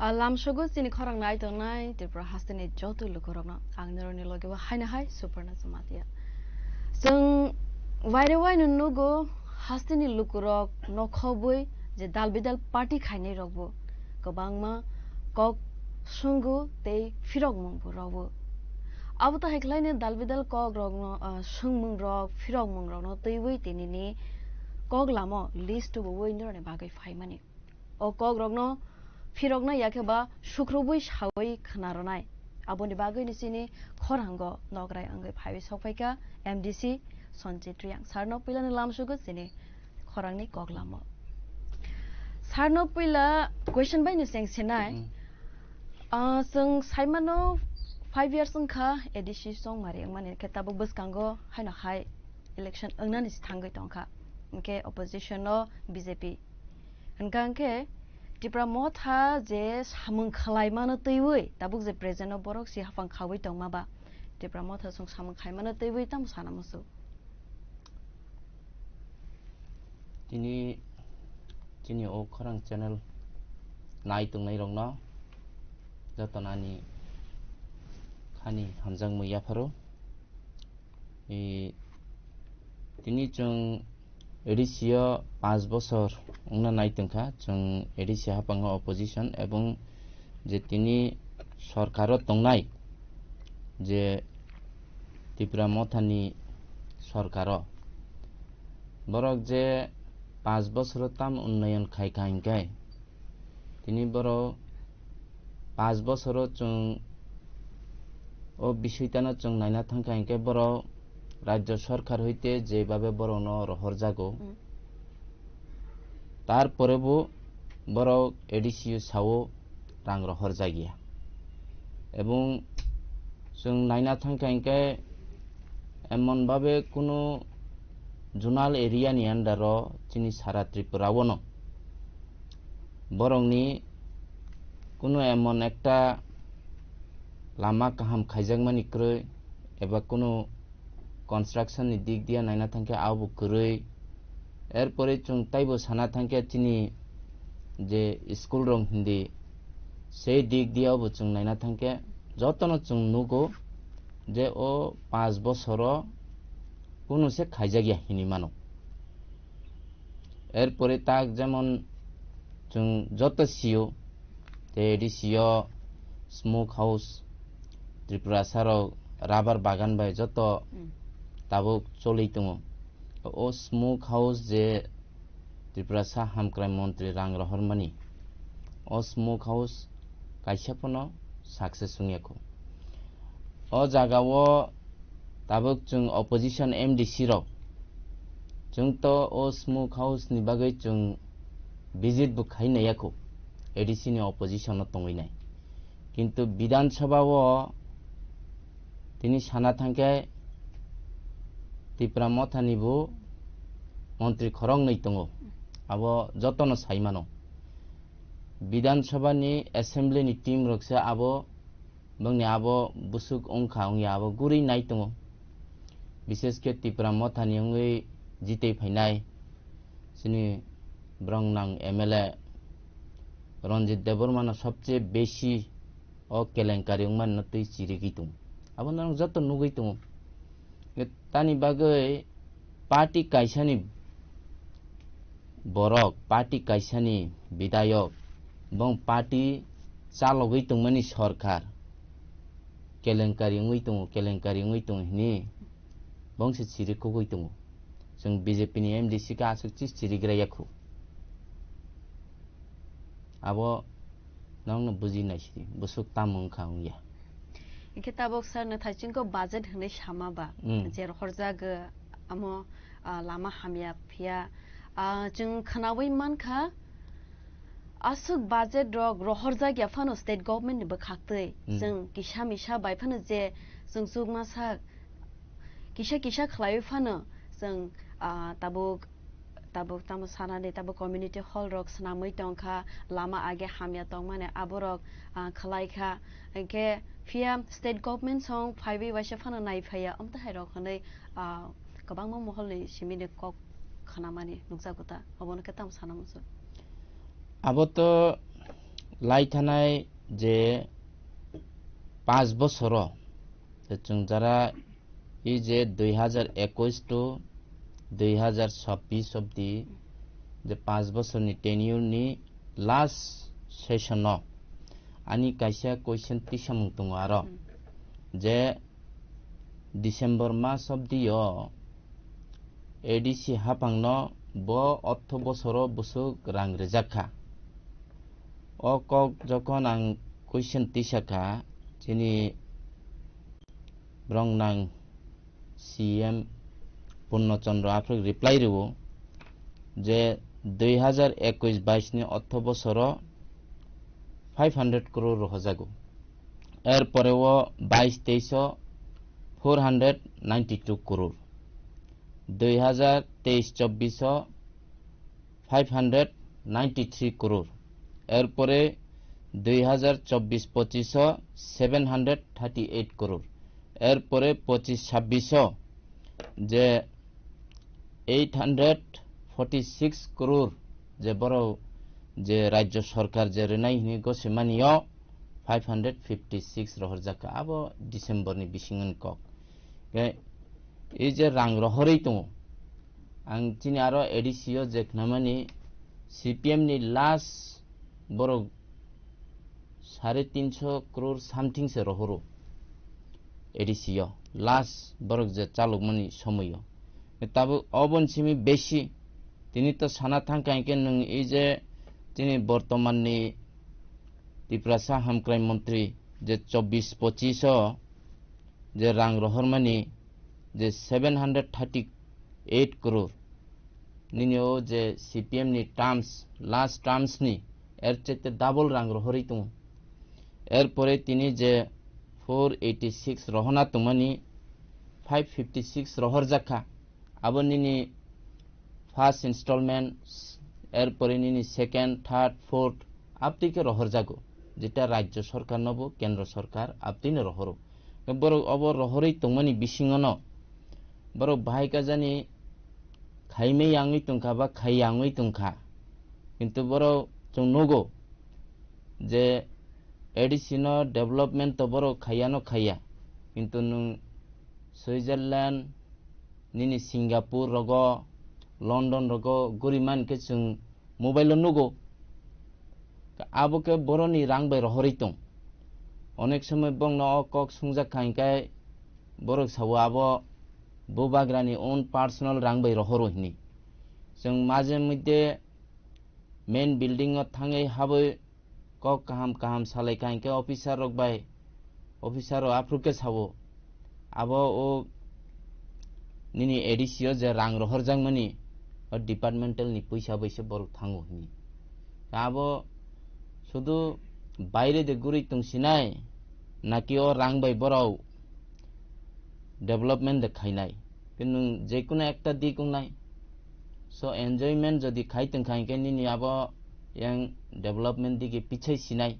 A lamsogo chini khorang nai tongnai Tripura hasteni joto lukurokno ang norokni loge o haino hai Suparna Jamatia. Chwng waire waino nugo hasteni lukurok nokhobwi je dal bidal party khainai rokbo kwbangma kok swngo tei phirokmung bo rwo. Abo to hai khlaino dal bidal kok rokno, ah, swngmung rok, phirokmung rokno twiwi tinini kok lamo list tubuwi norokni bagwi phaimani. O kok rokno phiroknai yakhe ba sukrubwi sawi khna rwnai. Aboni bagwi ni chini khorango nograi wngwi phaiwi sokphaikha M D C Sanjit Reang. Sarno puilani lamsugo chini khorangni kok lamo. Sarno puila question bai ni cheng sinai. Mm. Ah, chwng saimano five years wngkha A D C chongmari wngmani, khe tabuk bwskango haino hai election wngnani se thangwi tongkha. Hwnkhe opposition o B J P. Hwnkha hwnkhe Tipra Motha je samung khwlaimano twiwi, tabuk je present o borok si haphang khaui tongma ba, Tipra Motha chwng samung khaimano twiwi tamo sana muchung? Tini chini o khorang channel nai tongnai rokno jotono ani khani hamjakmung yapharo. I, tini chwng A D C o panch bosor wngna nai tongkha, chwng A D C haphango opposition, ebong je tini sorkaro tongnai, je Tipra Mothani sorkaro, borok je panch bosoro tam unnayon khaikha hinkhe, tini borok panch bosoro chwng o bisitano chwng naina thangkha hinkhe borok rajyo sorkar hoite jebabe borokno rohorjago. Mm. Tarpore bo borok A D C o sao rang rohorjakya. Ebong chwng naina thangkha hinkhe emon babe kunu zonal area ni under o chini sara Tripura o no borokni kunu emon ekta lama kaham khaijakmani kwrwi eba kunu construction ni dik dia naina thangkhe abo kwrwi. Erpore chwng taibo sana thangkhe chini je school rok hindi sei dik dia bo chwng naina thangkhe jotono chwng nugo je o panch bosoro kunu se khaijakya hinwi mano. Erpore tak jemon chwng joto sio, te A D C o smoke house, Tripura sarok rubber bagan bai joto Mm. tabuk choli tongo. O smoke house je Tripura sa hamkrai montri rang rohormani, o smoke house kaisa phano success wngya kho. O jaga o tabuk chwng opposition M D C rok, chwng to o smoke house ni bagwi chwng visit bo khai naiya kho, A D C ni opposition o tongwi nai. Kintu Bidhan Sabha o tini sana thangkhe Tipra Motha ni bo montri khoroknwi tongo, abo jotono sai mano. Bidhan Sabha ni assembly ni team rok se abo bongni abo busuk wngkha wngya abo guri nai tongo. Bishesh khe Tipra Motha ni wngwi jitwi phainai chini borok nang M L A Ranjit Debbarma no sobse besi o kelenkari wngmani no twi chirigwi tongo. Abo no joto nugwi tongo. Tani bagwi party kaisani borok, party kaisani bidayok, bong party chalogwi tongmani sorkar kelenkari wngwi tongo, kelenkari wngwi tongo hini bong se chiri kugwi tongo. Chwng B J P ni M D C khe aswk chi chirigra yakhu. Abo nokno buji naisidi, busuk tamo wngkha wngya. Hinkhe tabuk sir no thaichingko budget hinwi sama ba, Mm. je rohorjak, eh, amo, ah, lama hamya phiya, ah, chwng khwnawi mankha, aswk budget rok rohorjak ya phano state government ni bwkhaktwi, Mm. chwng kisa misa bai phano je chwng chukmasa kisa kisa khlaiwi phano chwng, ah, tabuk Tabuk tamo sanani, tabuk community hall rok swnamwi tongkha, lama age hamya tongmani aborok, ah, khwlaikha. Hinkhe phiya state government song phaiwi waisa phano naiphaiya, omtahai rok hwnwi, ah, kwbangma moholni simini kok khwnamani nukjago ta, obono khe tamo sana muchung? Abo to lai thanai je panch bosoro je chwng jara I je dui hazar ekush to dui hazar chabbish obdi je panch bosorni tenure ni last session o ani kaisa question tisamung tongo aro Hmm. je December mas obdi o A D C haphangno bo ortho bosoro bwswk rang rijak kha. O kok jokhon ang question tisa kha, Chini bwrong nang C M Purno Chandra aphrik reply rwo je dui hazar ekush baish ni ortho bosoro five hundred crore rohojago. Er pore o baish teish o four hundred ninety two crore. Dui hazar teish chobbish o five hundred ninety three crore. Er pore dui hazar chobbish pochish o seven hundred thirty eight crore. Er pore pochish chabbish o je eight hundred forty six crore je borok je rajyo sarkar je rwnai hwnwi gosimani o five hundred fifty six rohorjakha abo December ni bisingo ni kok. Khe, ei je rang rohorwi tongo, ang chini aro A D C o je khnamani C P M ni last borok sare tinso crore something se rohoro A D C o last borok je chalokmani somoio. Tabuk oboni simi besi tini to sana thangkha hinkhe nwng ei je chini bortomanni Tiprasa hamkrai montri je chobbish pochish o je rang rohormani je seven hundred thirty eight crore nini o je C P M ni terms, last terms ni er chaite double rang rohorwi tongo. Er pore tini je four eighty six rohorna tongmani five fifty six rohorjakha. Abo nini first installment, er pore nini second, third, fourth, abtwi khe rohorjago. Jeta rajyo sarkar no bo kendro sarkar abtwi no rohoro. Borok obo rohorwi tongmani bisingo no borok bahai kajani khaimai yangwi tongkha ba khai yangwi tongkha. Kintu borok chwng nugo je A D C no development to borok khaiya no khaiya. Kintu nwng Switzerland, nini Singapore rogo, London rogo guri man khe chwng mobile o nugo. Abo khe boroni rang bai rohorwi tong. Onek somoi bongno o kok sungjak kha hinkhe borok sao abo bubagrani own personal rang bai rohoro hini. Chwng maje moddhe main building o thangwi habwi kok kaham kaham salai kha hinkhe officer rok bai, officer rok aphuru khe sao, abo o nini A D C o je rang rohorjakmani o departmental ni puisa bai se borok thango hini. Abo sudu baire de guri tongsinai naki o rang bai borok development de khainai? Khe nwng jekunu ekta dik wngnai. So enjoyment jodi khai tongkha hinkhe nini abo yang development digi pichai sinai.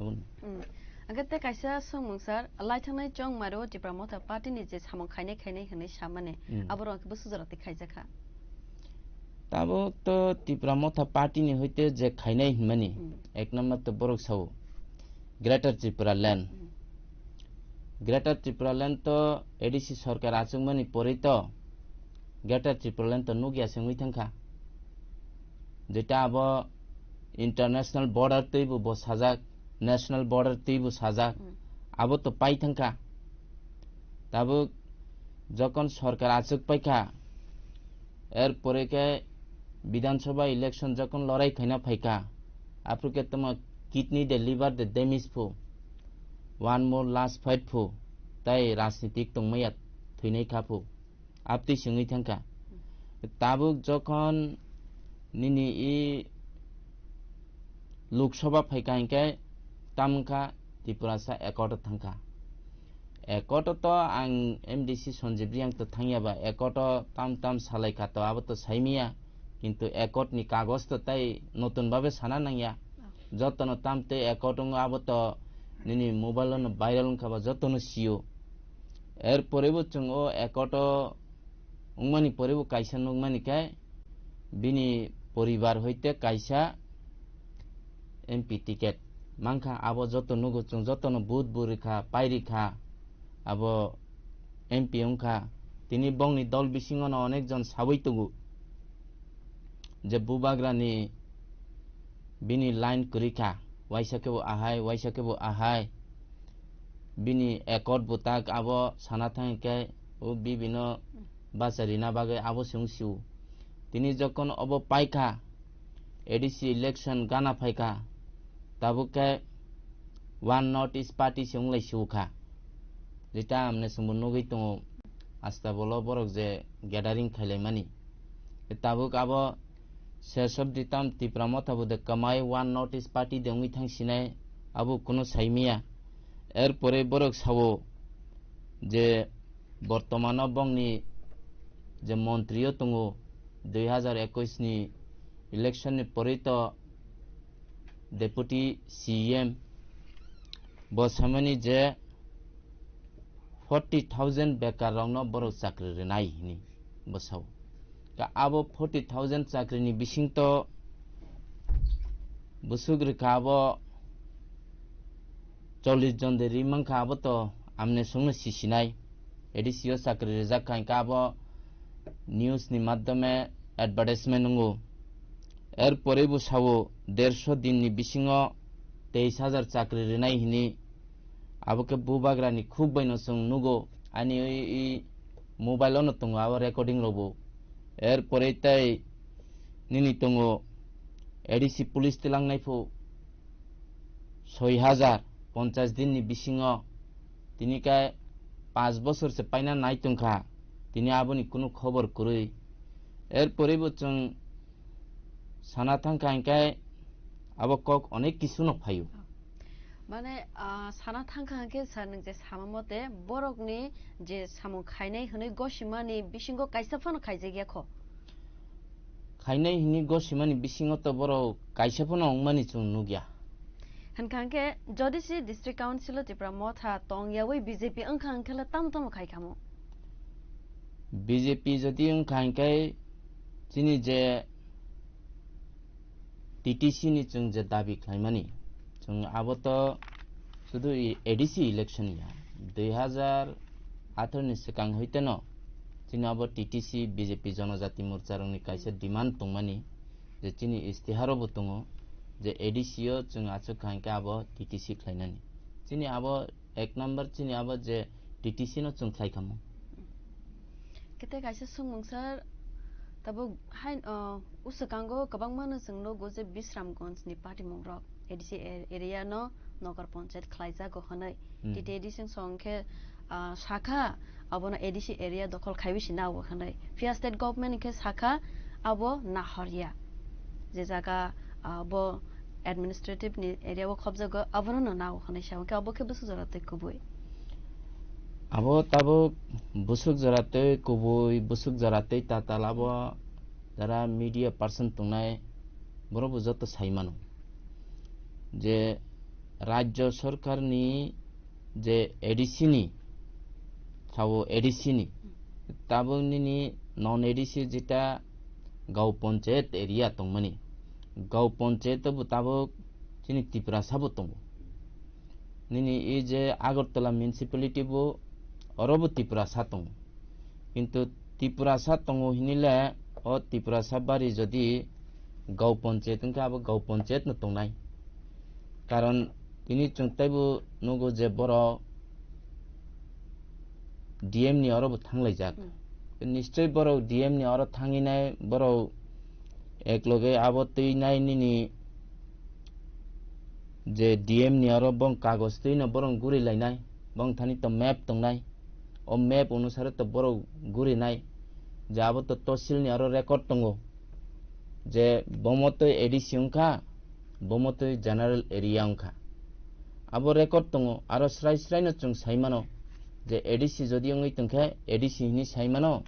Aboni. Hmm. Angkhe tei kaisa swngmung sir, lai thangnai chong maro Tipra Motha Party ni je samung khainai khainai hwnwi samani, Hmm. aborok angkhe bwswk jora twi khaijakha? Tabuk to Tipra Motha Party ni hoite je khainai hinmani, Hmm. ek number to borok sao Greater Tripura Land. Hmm. Greater Tripura Land to A D C sarkar achukmani pore to Greater Tripura Land to nukya se wngwi thangkha. Jeta abo international border twibo bo sajak, national border twibo sajak, Hmm. abo to pai thangkha. Tabuk jokon sorkar achuk paikha, er pore khe Bidhan Sabha election jokon lorai khaina phaikha, aphuru khe tamo kidney de liver de damage phu, one more last fight phu, tai rajnitik tongmaya thwinai kha phu. Abtwi sengwi thangkha. Tabuk jokhon nini i Lok Sabha phaikha hinkhe tamkha Tiprasa accord o thangkha. Accord o to ang M D C Sanjib Reang to thangya ba, accord o tam tam salaikha to abo to saimaya, kintu accord ni kagoj to tai notun babe sana nangya. Jotono tamtwi accord wngo abo to nini mobile o no viral wngkha ba jotono sio. Er pore bo chwng o accord o wngmani pore bo kaisa nukmani khe bini poribar hoite kaisa M P ticket mankha, abo joto nugo chwng, jotono vote bo rikha, pai rikha, abo M P wngkha. Tini bongni dol bisingo no onek jon sawi tongo je bubagrani bini line kwrwi kha, waisa khe bo ahai, waisa khe bo ahai. Bini accord bo tak abo sana thang khe o bibino bacha rina bagwi abo se wng sio. Tini jokon obo paikha, A D C election gana phaikha, tabuk khe One North East Party se wnglai sukha. Jeta amne chwngbo nugwi tongo, asta bolo borok je gathering khailaimani. Tabuk abo Sesop Ditam Tipra Motha bo de kwmai One North East Party de wngwi thang sinai, abo kunu saimiya. Erpore borok sao je bortomano bongni je montrio tongo, dui hazar ekwis ni election ni porito Deputy C E M bo samani je forty thousand bekar rokno borok chakri rwnai hini bo sao. Ka abo forty thousand chakri ni bising to busuk rwkha abo chollish jon de ri mankha, abo to amne songno sisinai. A D C o chakri rijak kha, hingkhe abo news ni madhyome advertisement wngo. Er pore bo sao, dersho din ni bisingo teis hajar chakri rinai hini. Abo khe bubagra ni khuk bai no chwng nugo, ani i, i mobile o no tongo abo recording rok bo. Er pore tei nini tongo A D C police tilang nai phu soi hajar ponchas din ni bisingo, tini khe panch bosor se paina nai tongkha, tini aboni kunu khobor kwrwi. Er pore bo chwng sana thangkha, hinkhe abo kok onek kisu no phaio. Mane, ah, sana thangkha hinkhe sir, nwng je sama mote borokni je samung khainai hwnwi gosimani bisingo kaisa phano khaijak ya kho? Khainai hwnwi gosimani bisingo to borok kaisa phano wngmani chwng nukya. Hinkha hinkhe jodi se District Council o Tipra Motha tong yaui B J P wngkha hinkhe le tamo tamo khai kha mo? B J P jodi wngkha hinkhe chini je T T C ni chwng je dabi khlaimani, chwng abo to sudu i A D C election ya, dui hazar atharo ni swkang hoiteno chini abo T T C B J P Jonojati Morcha rokni kaisa demand tongmani je chini istiharo bo tongo je A D C o chwng achuk kha hinkhe abo T T C khlainani. Chini abo ek number chini abo je T T C no chwng khlai kha mo. Kete kaisa swngmung sir, tabuk hai, uh, uswkango kwbangma no chwng nugo je Bisramganj ni patimung rok A D C a-, area no Nagar Panchayat khlaijago hwnwi. Hmm. T T A D C song khe, ah, sakha abono A D C area dokhol khaiwi si nao hwnwi. Phiya state government khe sakha abo nahorya. Je jaga, ah, bo administrative ni area o khobjago abono no nao hwnwi sa. Hwnkhe abo khe bwswk jora twi kubui. Abo tabuk bwswk jora twi kubui, bwswk jora twi tatal abo jara media person tongnai borok bo joto sai mano. Je Rajya Sarkar ni je A D C ni, sabo A D C ni, tabuk nini non A D C jeta Gao Panchayat area tongmani. Gao Panchayat bo tabuk chini Tiprasa bo tongo. Nini e je Agartala Municipality bo, oro bo Tiprasa tongo. Kintu Tiprasa tongo hinile, o Tiprasa bari jodi Gao Panchayat wngkha, abo Gao Panchayat no tongnai. Karon tini chwng teibo nugo je borok D M ni oro bo thanglaijak. Hmm. Nischoi borok D M ni oro thanginai, borok ekloge abo twi nai nini je D M ni oro bong kagoj twi no borok guri lainai, bong thani to map tongnai, o map onusare to borok guri nai, je abo to tosil ni oro record tongo, je bomo twi A D C wngkha, bomo twi general area wngkha. Abo record tongo, aro srai srai no chwng sai mano je A D C jodi wngwi tongkhe A D C hinwi sai mano,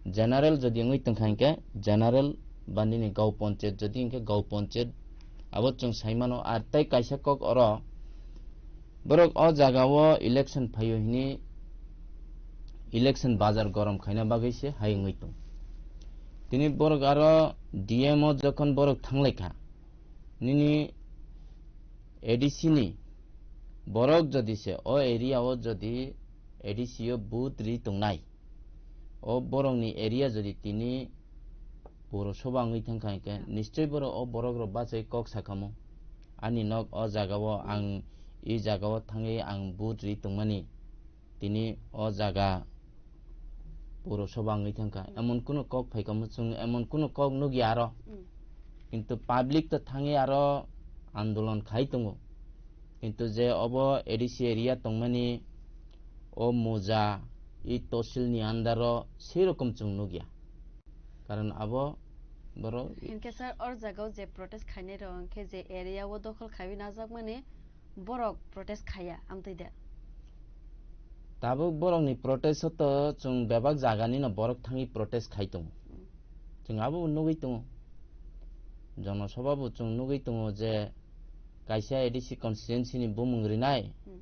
general jodi wngwi tongkha hinkhe general ba nini Gao Panchayat jodi hinkhe Gao Panchayat, abo chwng sai mano. Ar tei kaisa kok oro borok o jaga o election phaio hinwi election bazar gorom khaina bagwi se hai wngwi tong. Tini borok aro D M o jokhon borok thanglaikha, nini A D C ni borok jodi se o area o jodi A D C o vote ri tongnai, o borokni area jodi tini Puro soba wngwi thangkha hinkhe, nischoi borok o borok rok bachai kok sakhamu. Ani nok o jaga o ang, i jaga o thangwi ang vote ri tongmani. Tini o jaga puro soba wngwi thangkha. Emon kunu kok phaikhamu chwng, emon kunu kok nukya aro. Mm. Kintu public to thangwi aro andolon khai tongo. Kintu je obo A D C area tongmani o Muja, i tosil ni under o sei rokom chwng nukya. Karon abo borok Hinkhe sir, or jagao je protest khainai rok, hinkhe je area o dokhol khaiwi najakmani borok protest khaiya, amtwi de? Tabuk borokni protest o to chwng bebak jaganino borok thangwi protest khai tongo. Hmm. Chwng abo nugwi tongo. Jonosabha bo chwng nugwi tongo je kaisa A D C constituency ni bumung rinai, Hmm.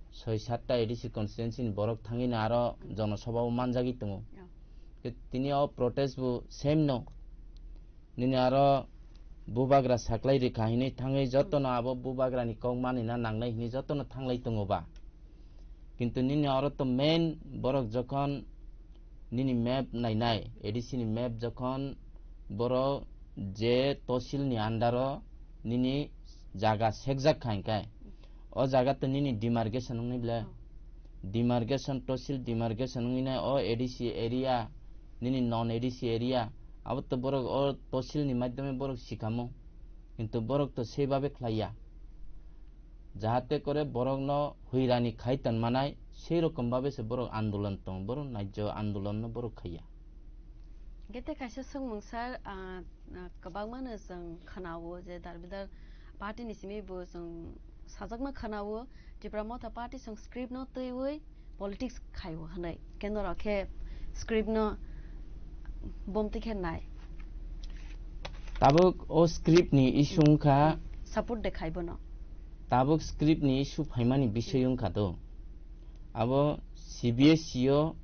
soi satta A D C constituency ni borok thangwi no aro Hmm. jonosabha o manjagwi tongo. Yeah. Ke tini o protest bo same no. Nini aro bubagra saklai rikha hinwi thangwi jotono abo bubagrani kok manina nangnai hinwi jotono thanglai tongo ba. Kintu nini oro to main borok jokhon nini map nainai, A D C ni map jokhon borok je tosil ni under o nini jaga sekjak kha hinkai, o jaga to nini demarcation wngni ble. Oh. Demarcation, tosil demarcation wngwi nai o A D C area, nini non A D C area, abo to borok o tosil ni madhyome borok sikamo, kintu borok to sei babe khlaiya. Jahate kore borokno huirani khai tonmanai, sei rokom babe se borok andolon tong, borok naijyo andolonno borok khaiya. Gete kaisa swngmung sir, ah, ah, kwbangmano chwng khwnao je darbidar party ni simi bo chwng sajakma khwnao, Tipra Motha Party chwng script no twiwi politics khaio hwnwi. Khe norok khe script no bomtwi khe nai. Tabuk o script ni issue wngkha. Support de khai bono. Tabuk script ni issue phaimani bisoi wngkha to. Abo C B S E o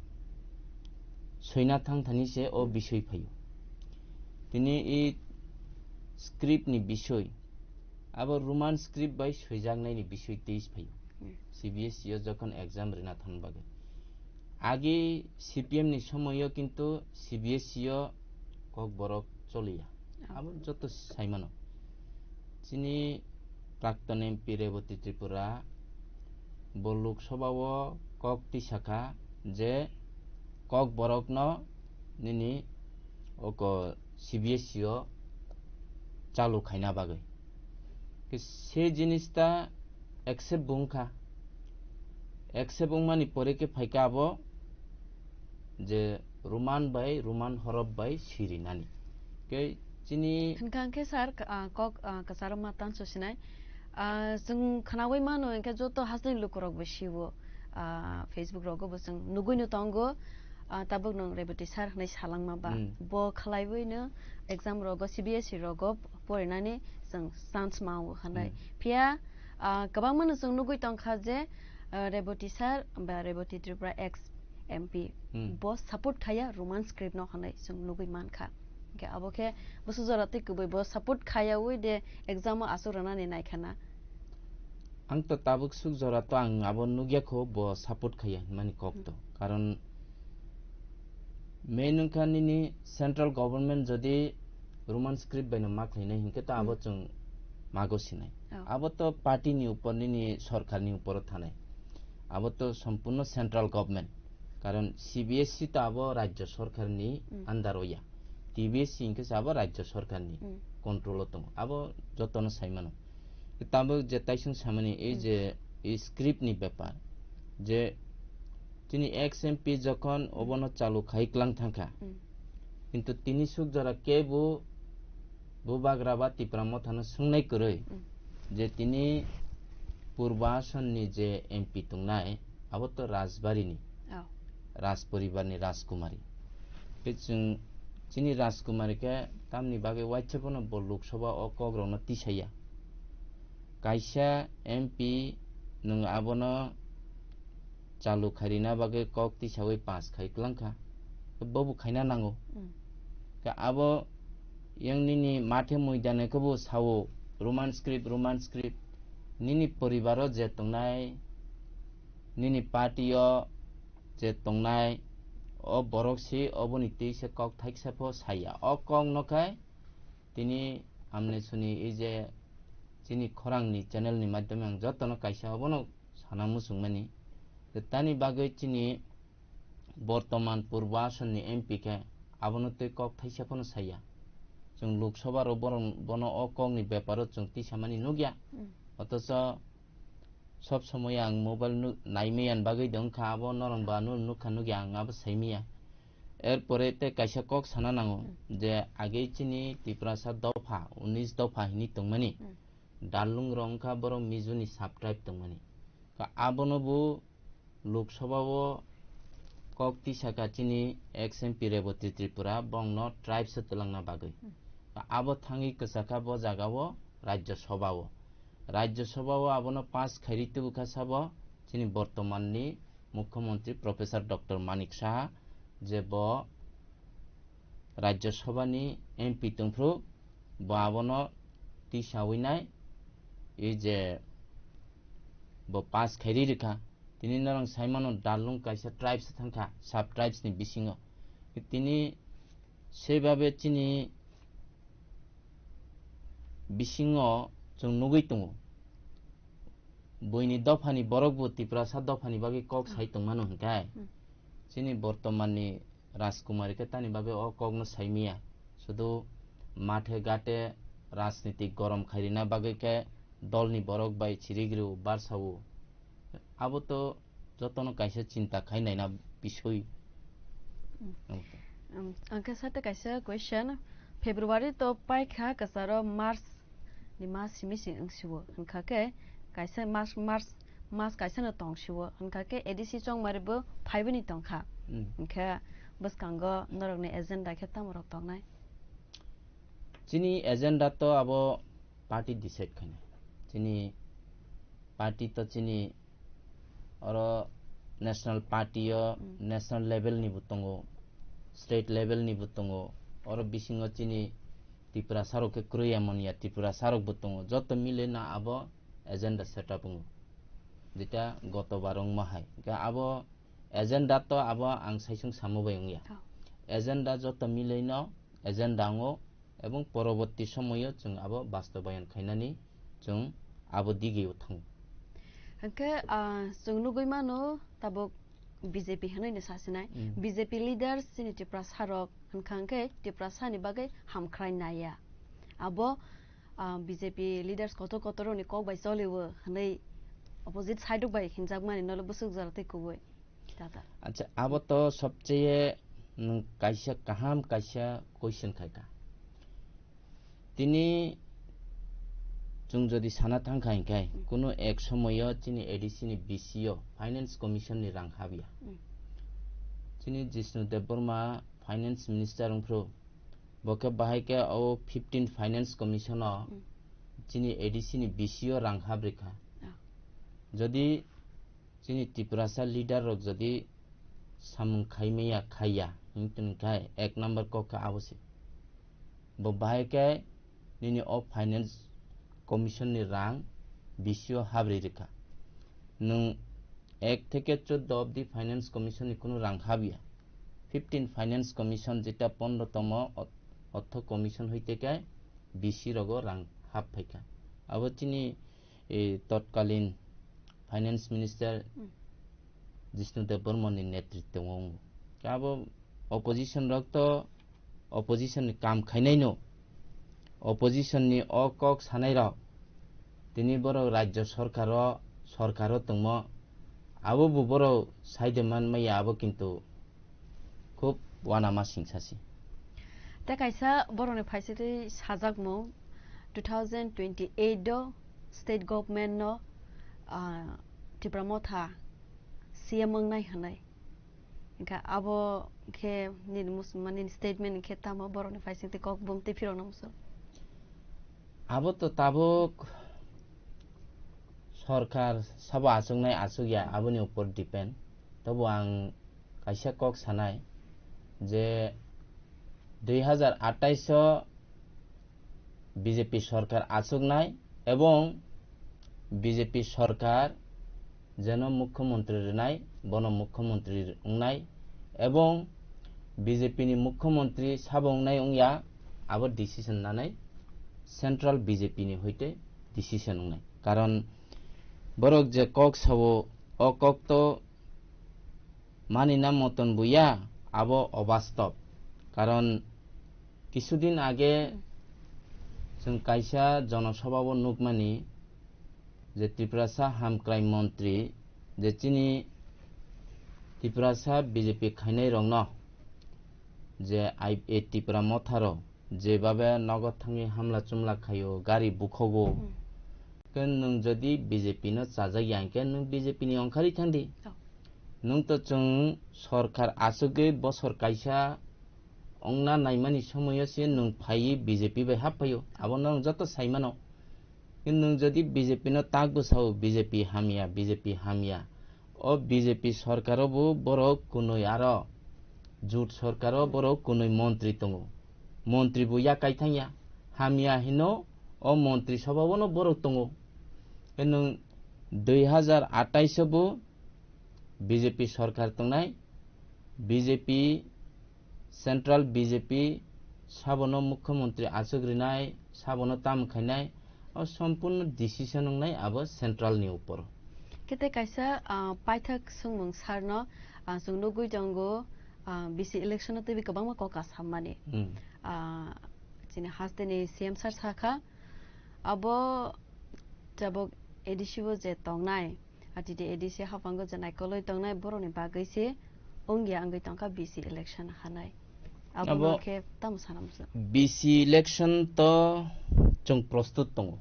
soina thang thani se o bisoi phaio. Tini i script ni bisoi. Abo Roman script bai soijaknaini bisoi teis phaio. Hmm. C B S E o jokhon exam rina thang bagwi. Agi C P M ni somoio kintu C B S E o Kokborok choliya. Ah. Abo joto saimano. Chini Prakton M P Rebati Tripura bo Lok Sabha o kok tisakha je Kokborokno nini oko C B S E o chalu khaina bagwi. Ke se jinis ta accept bo wngkha. Accept wngmani pore khe phaikha abo je Roman bai, Roman horof bai sirinani. Ke chini Hwnkha hwnkhe sir, ah, kok, ah, kwcharo ma tanso sinai. Ah, chwng khwnaui mano hwnkhe joto hasteni lukurok bo sio. Ah, Facebook rogo bo chwng nugui no tongo. Ah, tabuk nwng Rebati sir hwnwi salangma ba. Hmm. Bo khwlaiwi no exam rogo, C B S E rogo porinani chwng chance ma-o hwnwi. Hmm. Phiya, ah, kwbangma no chwng nugui tongkha je, ah, Rebati sir ba Rebati Tripura ex M P Hmm. bo support khaiya Roman script no hwnwi chwng nugui mankha. Hwnkhe abo khe bwswk jora twi kwbui bo support khaiyaui de exam o aswk rwnani naikhana. Ang to tabuk swk jora to ang abo nukya kho bo support khaiya hinmani kok to. Hmm. Karon main wngkha nini central government jodi Roman script bai no ma khlainai hinkhe to abo Hmm. chwng mago sinai. Oh. Abo to party ni upor nini sorkar ni upor o thanai. Abo to sompurno central government. Karon C B S E to abo rajyo sorkar ni Hmm. under o ya. T B S E hinkhe se abo rajyo sorkar ni Hmm. control o tongo. Abo jotono saimano. Tabuk je taisong samani ei Hmm. je ei script ni bepar, je chini ex M P jokhon Hmm. obono chalu khai klang thangkha. Hmm. Kintu tini swk jora kebo bubagra ba Tipra Mothano swngnai kwrwi Hmm. je tini Purba Asonni je M P tongnai, abo to Rajbari ni, Oh. Raj poribar ni Rajkumari. Khe chwng chini Rajkumari khe tamni bagwi waisa phano bo Lok Sabha o kok rokno tisaya. Kaisa M P nwng abono chalu khairina bagwi kok tisaui pass khai klangkha. Bobo khaina nango. Mm. Khe abo yang nini mathe muidane khe bo sao, Roman script, Roman script. Nini poribaro je tongnai, nini party o je tongnai, o borok si oboni twi se kok thaisa pho saya. O kok no khai tini amne suni ei je chini khorang ni channel ni madhyome ang jotono kaisa obono sana muchungmani. Tani bagwi chini bortoman Purbo Asonni M P khe abono twi kok thaisa phano saya. Chwng Lok Sabha rok bono o kokni beparo chwng tisamani nukya. Hmm. Othocho Sob somoi ang mobile nu-, naimaya ni bagwi de wngkha, abo norong ba nu nukha nukya, ang abo saimaya. Erpore tei kaisa kok sana nango Hmm. je age chini Tiprasa dopha, unis dopha hinwi tongmani. Hmm. Darlung rok wngkha borok Mizo ni sub-tribe tongmani. Ka abono bo Lok Sabha o kok tisaka chini ex M P Rebati Tripura, bongno tribes o twlangna bagwi. Hmm. Abo thangwi kwchakha bo jaga o Rajya Sabha o. Rajya Sabha o abono pass khairi tubukha sabo chini bortoman ni Mukhyamantri Professor Doctor Manik Saha, je bo Rajya Sabha ni M P tongphru, bo abono tisawi nai, e je bo pass khairi rikha. Tini norong saimano Darlung kaisa tribes thangkha, sub tribes ni bisingo. Tini sebabe chini bisingo chwng nugwi tongo. Buini dophani borok bo Tiprasa dophani bagwi kok Hmm. sai tongmano hwnkhe. Hmm. Chini bortoman ni Rajkumari khe tani bagwi o kokno saimaya. Sudu mathe gate rajniti gorom khairina bagwi khe dolni borok bai chirigriu barsao. Abo to jotono kaisa chinta khai naina bisoi. Mm. Ang khe sate kaisa question, February to paikha kwcharo March ni mas simi se wngsiwo, hwnkha khe kaisa mas, March mas kaisa no tongsiwo, hwnkha khe A D C chongmari bo phaibani tongkha. Mm. Hwnkhe bwskango norokni agenda khe tamo rok tongnai? Chini agenda to abo party decide khainai. Chini party to chini oro national party o, Mm. national level ni bo tongo, state level ni bo tongo, oro bisingo chini Tiprasa rok khe kwrwi ya manya, Tiprasa rok bo tongo, joto mile na abo agenda set up wngo, jeta goto bar wngma hai. Hwnkhe abo agenda to abo ang saisung samo bai wngya. Oh. Agenda joto mile no agenda wngo, ebong poroborti somoyo chwng abo bastobayan khainani chwng abo digio thango. Hwnkhe, ah, chwng nugwi mano tabuk B J P hwnwi no sasinai. Mm. B J P leaders chini Tiprasa rok hwnkha hwnkhe Tiprasa ni bagwi hamkhrai naiya. Abo, ah, B J P leaders kotor kotor rokni kok bai choliwo hwnwi opposite side rok bai hinjakmani nolo bwswk jora tei kubui. Tata. Acha, abo to sobcheye nwng kaisa kaham kaisa question khaika. Tini chwng jodi sana thangkha hinkhe, Mm. kunu ek somoyo chini A D C ni B C o Finance Commission ni rang habya. Mm. Chini Jishnu Debbarma Finance Minister wngphru, bo khe bahai khe o fifteen Finance Commission o Mm. chini A D C ni B C o rang habrikha. Ah. Jodi chini Tiprasa leader rok jodi samung khaimaya khaiya, hinkhe ek number kok khe abo se. Bo bahai khe nini o Finance Commission ni rang B C o habri rikha. Nwng ek theke choddo obdi Finance Commission ni kunu rang habya. Fifteen Finance Commission jeta pondro tomo ot-, Ortho Commission hoite khe B C rogo rang hap phaikha. Abo chini, e, totkalin Finance Minister Hmm. Jishnu Debbarma ni netritwo o wngo. Khe abo opposition rok to opposition ni kam khainai no, opposition ni o kok sanai rok tini borok rajya sorkar o, sorkar o tongmo, abo bo borok saide man maya, abo kintu khub wanama singsa si. Tei kaisa borokni phaisatwi sajakmung, two thousand twenty-eight o state government no, ah, Tipra Motha C M wngnai hwnwi. Hwnkhe abo khe nini mus-, ma nini statement khe tamo borokni phaisingtwi kok bumtwi phirokna muchung? Abo to tabuk sorkar sabo achuknai achukya, aboni upor depend. Tobo ang kaisa kok sanai je dui hazar atais o B J P sorkar achuknai ebong B J P sorkar jeno mukhyamantri rwnai, bono mukhyamantri wngnai, ebong B J P ni mukhyamantri sabo wngnai wngya, abo decision nanai central B J P ni hoite decision wngnai. Karon borok je kok sao, o kok to manina moton buya, abo obastop. Karon kisudin age chwng kaisa jonosabha o nukmani, je Tiprasa hamkrai montri, je chini Tiprasa B J P khainai rokno je I-, e Tipra Motha rok jebabe nogo thangwi hamla chumla khaio, gari bukhogo. Hmm. Khe nwng jodi B J P no chajak ya hwnkhe nwng B J P ni ongkhari thangdi. Oh. Nwng to chwng sorkar achugwi bosor kaisa ongna naimani somoyo se nwng phaiwi B J P bai hap phaio. Abo no nwng joto sai mano. Khe nwng jodi B J P no tak bwsao B J P hamya, B J P hamya. O B J P sorkaro bo borok kunui aro jut sorkaro borok kunui montri tongo. Montri bo yakai thangya. Hamya hino o montri sobhao no borok tongo. Khe nwng dui hazar atais o bo B J P sorkar tongnai, B J P, Central B J P sabono mukhyamantri achuk rinai, sabono tam khainai, o sompurno decision wngnai abo central ni upor. Kete kaisa, ah, paithak swngmung sarno, ah, chwng nugwi tongo, ah, B C election no twiwi kwbangma kok kasammani. Hmm. Ah, chini hasteni C M sir sakha, abo tabuk A D C o je tongnai, R T D A D C haphango je naikolwi tongnai borokni bagwi se wngya wngwi tongkha B C election hanai. Abo Abo no khe tamo sana muchung? B C election to chwng prostut tongo.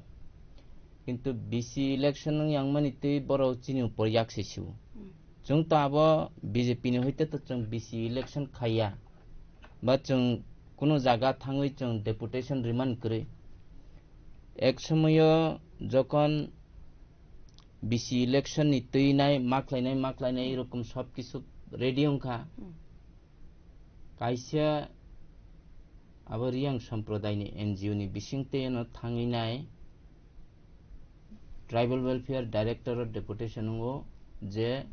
Kintu B C election wng yang mani twi borok chini upor yak se siwo. Hmm. Chwng to abo B J P ni hoite to chwng B C election khaiya. Ba chwng kunu jaga thangwi chwng deputation rimani kwrwi. Ek somoyo jokhon B C election ni twi nai maklainai, maklainai, erokom sob kisu ready wngkha. Hmm. Kaisa abo Riyang Sampradayni N G O ni bisingtwi ano thangwi nai Tribal Welfare Directorate Deputation wngo je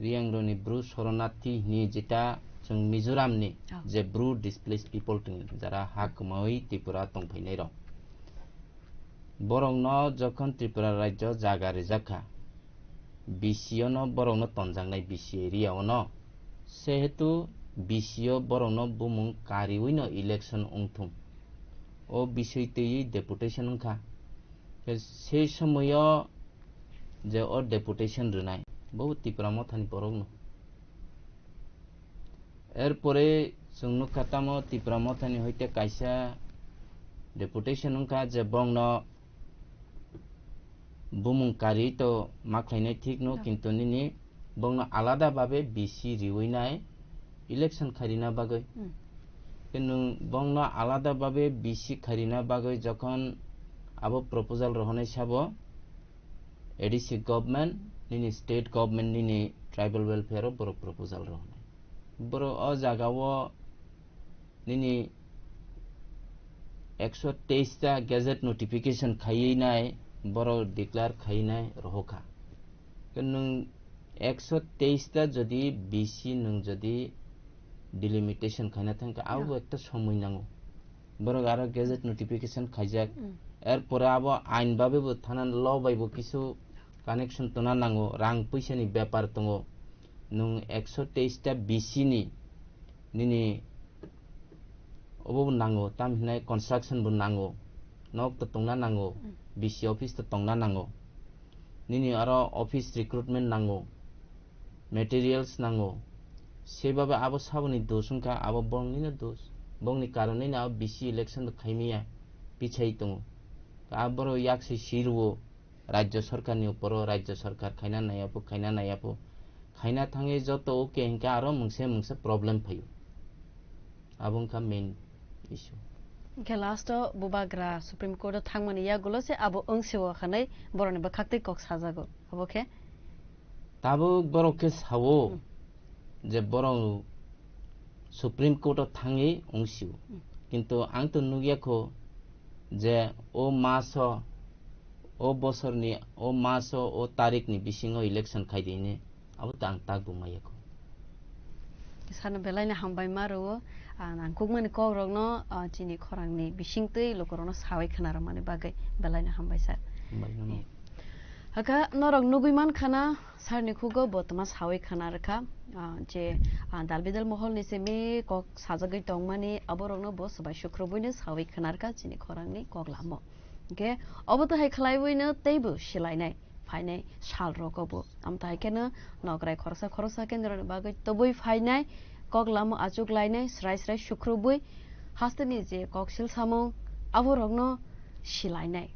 Riyangroni Bru Soronarthi hini jeta chwng Mizoramni Oh. je Bru Displaced People tong jara ha kwmawi Tripura tongphainairok. Borokno jokhon Tripura rajyo jaga rijak kha, B C O no borokno tonjaknai B C area o no. Sehetu B C O borokno bumung kariwi no election wngthung. O bisoi twiwi deputation wngkha. Khe sei somoyo je o deputation rwnai, bo Tipra Mothani borokno. Erpore chwng nukha tamo Tipra Mothani hoite kaisa deputation wngkha je bongno bumung kari to ma khlainai thik no, No. kintu nini bongno alada babe B C riwi nai election khairina bagwi. Hmm. Khe nwng bongno alada babe B C khairina bagwi jokhon abo proposal rohonai sabo, A D C government, nini state government, nini tribal welfare o borok proposal rohonai. Borok o jaga o nini ekso teis ta gazette notification khaiwi nai, borok declare khaiwi nai rohokha. Khe nwng ekso teis ta jodi B C nwng jodi delimitation khaina thangkha, abo No. ekta somoi nango. Borok aro gazette notification khaijak. Mm. Erpore abo ain babe bo thanan law bai bo kisu connection tona nango, rang puisa ni bepar tongo. Nwng ekso teis ta B C ni nini obo bo nango, tam hinai construction bo nango, nok to tongna nango, Mm. B C office to tongna nango. Nini aro office recruitment nango, materials nango. Sebabe abo saboni dos wngkha, abo bongni no dos. Bongni karonwi no abo B C election bo khaimaya, pichai tongo. Abo borok yak se sirwo, rajya sarkar ni uporo, rajya sarkar khaina naiya pho, khaina naiya pho. Khaina thangwi joto okay hinkhe aro mungsa mungsa problem phaio. Abo wngkha main issue. Hinkhe last o bubagra Supreme Court o thangmani yagulo se abo wngsiwo hinwi borokni bwkhaktwi kok sajago. Abo khe? Tabuk borok khe sao Hmm. je borok Supreme Court o thangwi wngsio. Hmm. Kintu ang to nukya kho je o maso, o bosorni, o maso, o tarikni bisingo election khai di hinwi. Abo to ang tak bo maya kho. Sano belai no hambai ma rwo, ah, nangkukmani kok rokno, ah, chini khorangni bisingtwi lukurokno sawi khna rwmani bagwi belai no hambai sir. Hambai no. Eh. Hakha norok nugwi man khana sir ni khugo bo tma sawi khna rwkha, ah, je, ah, dal bidal mohol ni simi kok sajagwi tongmani aborokno bo swbai sukrubwi no sawi khna rwkha chini khorangni kok lamo. Hingke obo to hai khlaiwi no teibo silainai phainai sal rogo bo. Amo to hai kheno nokrai khoroksa khoroksa kendro ni bagwi tobwi phainai, kok lama achuk lainai, srai srai sukrubwi hasteni je koksil samung abo rokno silainai.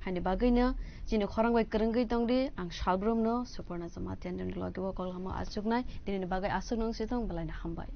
Haini bagwino chini khorang bai kwrwngwi tongdi, ang salbrumno Suporna Jamatia ni logi o kok lama achuknai, tinini bagwi aswk nung si tong, belai no hambai.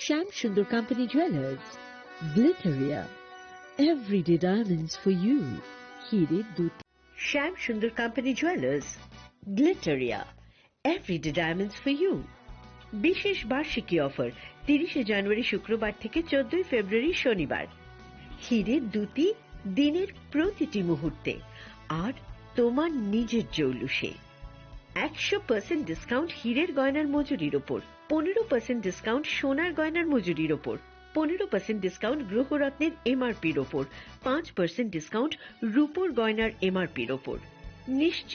Shyam Sundar Company Jewelers, Glitteria, everyday diamonds for you. Hire Duti. Shyam Sundar Company Jewelers, Glitteria, everyday diamonds for you. বিশেষ বার্ষিকী অফার, তিরিশে জানুয়ারি শুক্রবার থেকে চোদ্দই ফেব্রুয়ারি শনিবার। হিরে দুতি, দিনের প্রতিটি মুহূর্তে আর তোমার নিজের জৌলুসে। একশো পার্সেন্ট ডিসকাউন্ট হীরের গয়নার মজুরির ওপর, পনেরো পার্সেন্ট ডিসকাউন্ট সোনার গয়নার মজুরির ওপর, পনেরো পার্সেন্ট ডিসকাউন্ট গ্রহরত্নের এমআরপির ওপর, পাঁচ পার্সেন্ট ডিসকাউন্ট রূপোর গয়নার এমআরপির ওপর। নিশ্চয়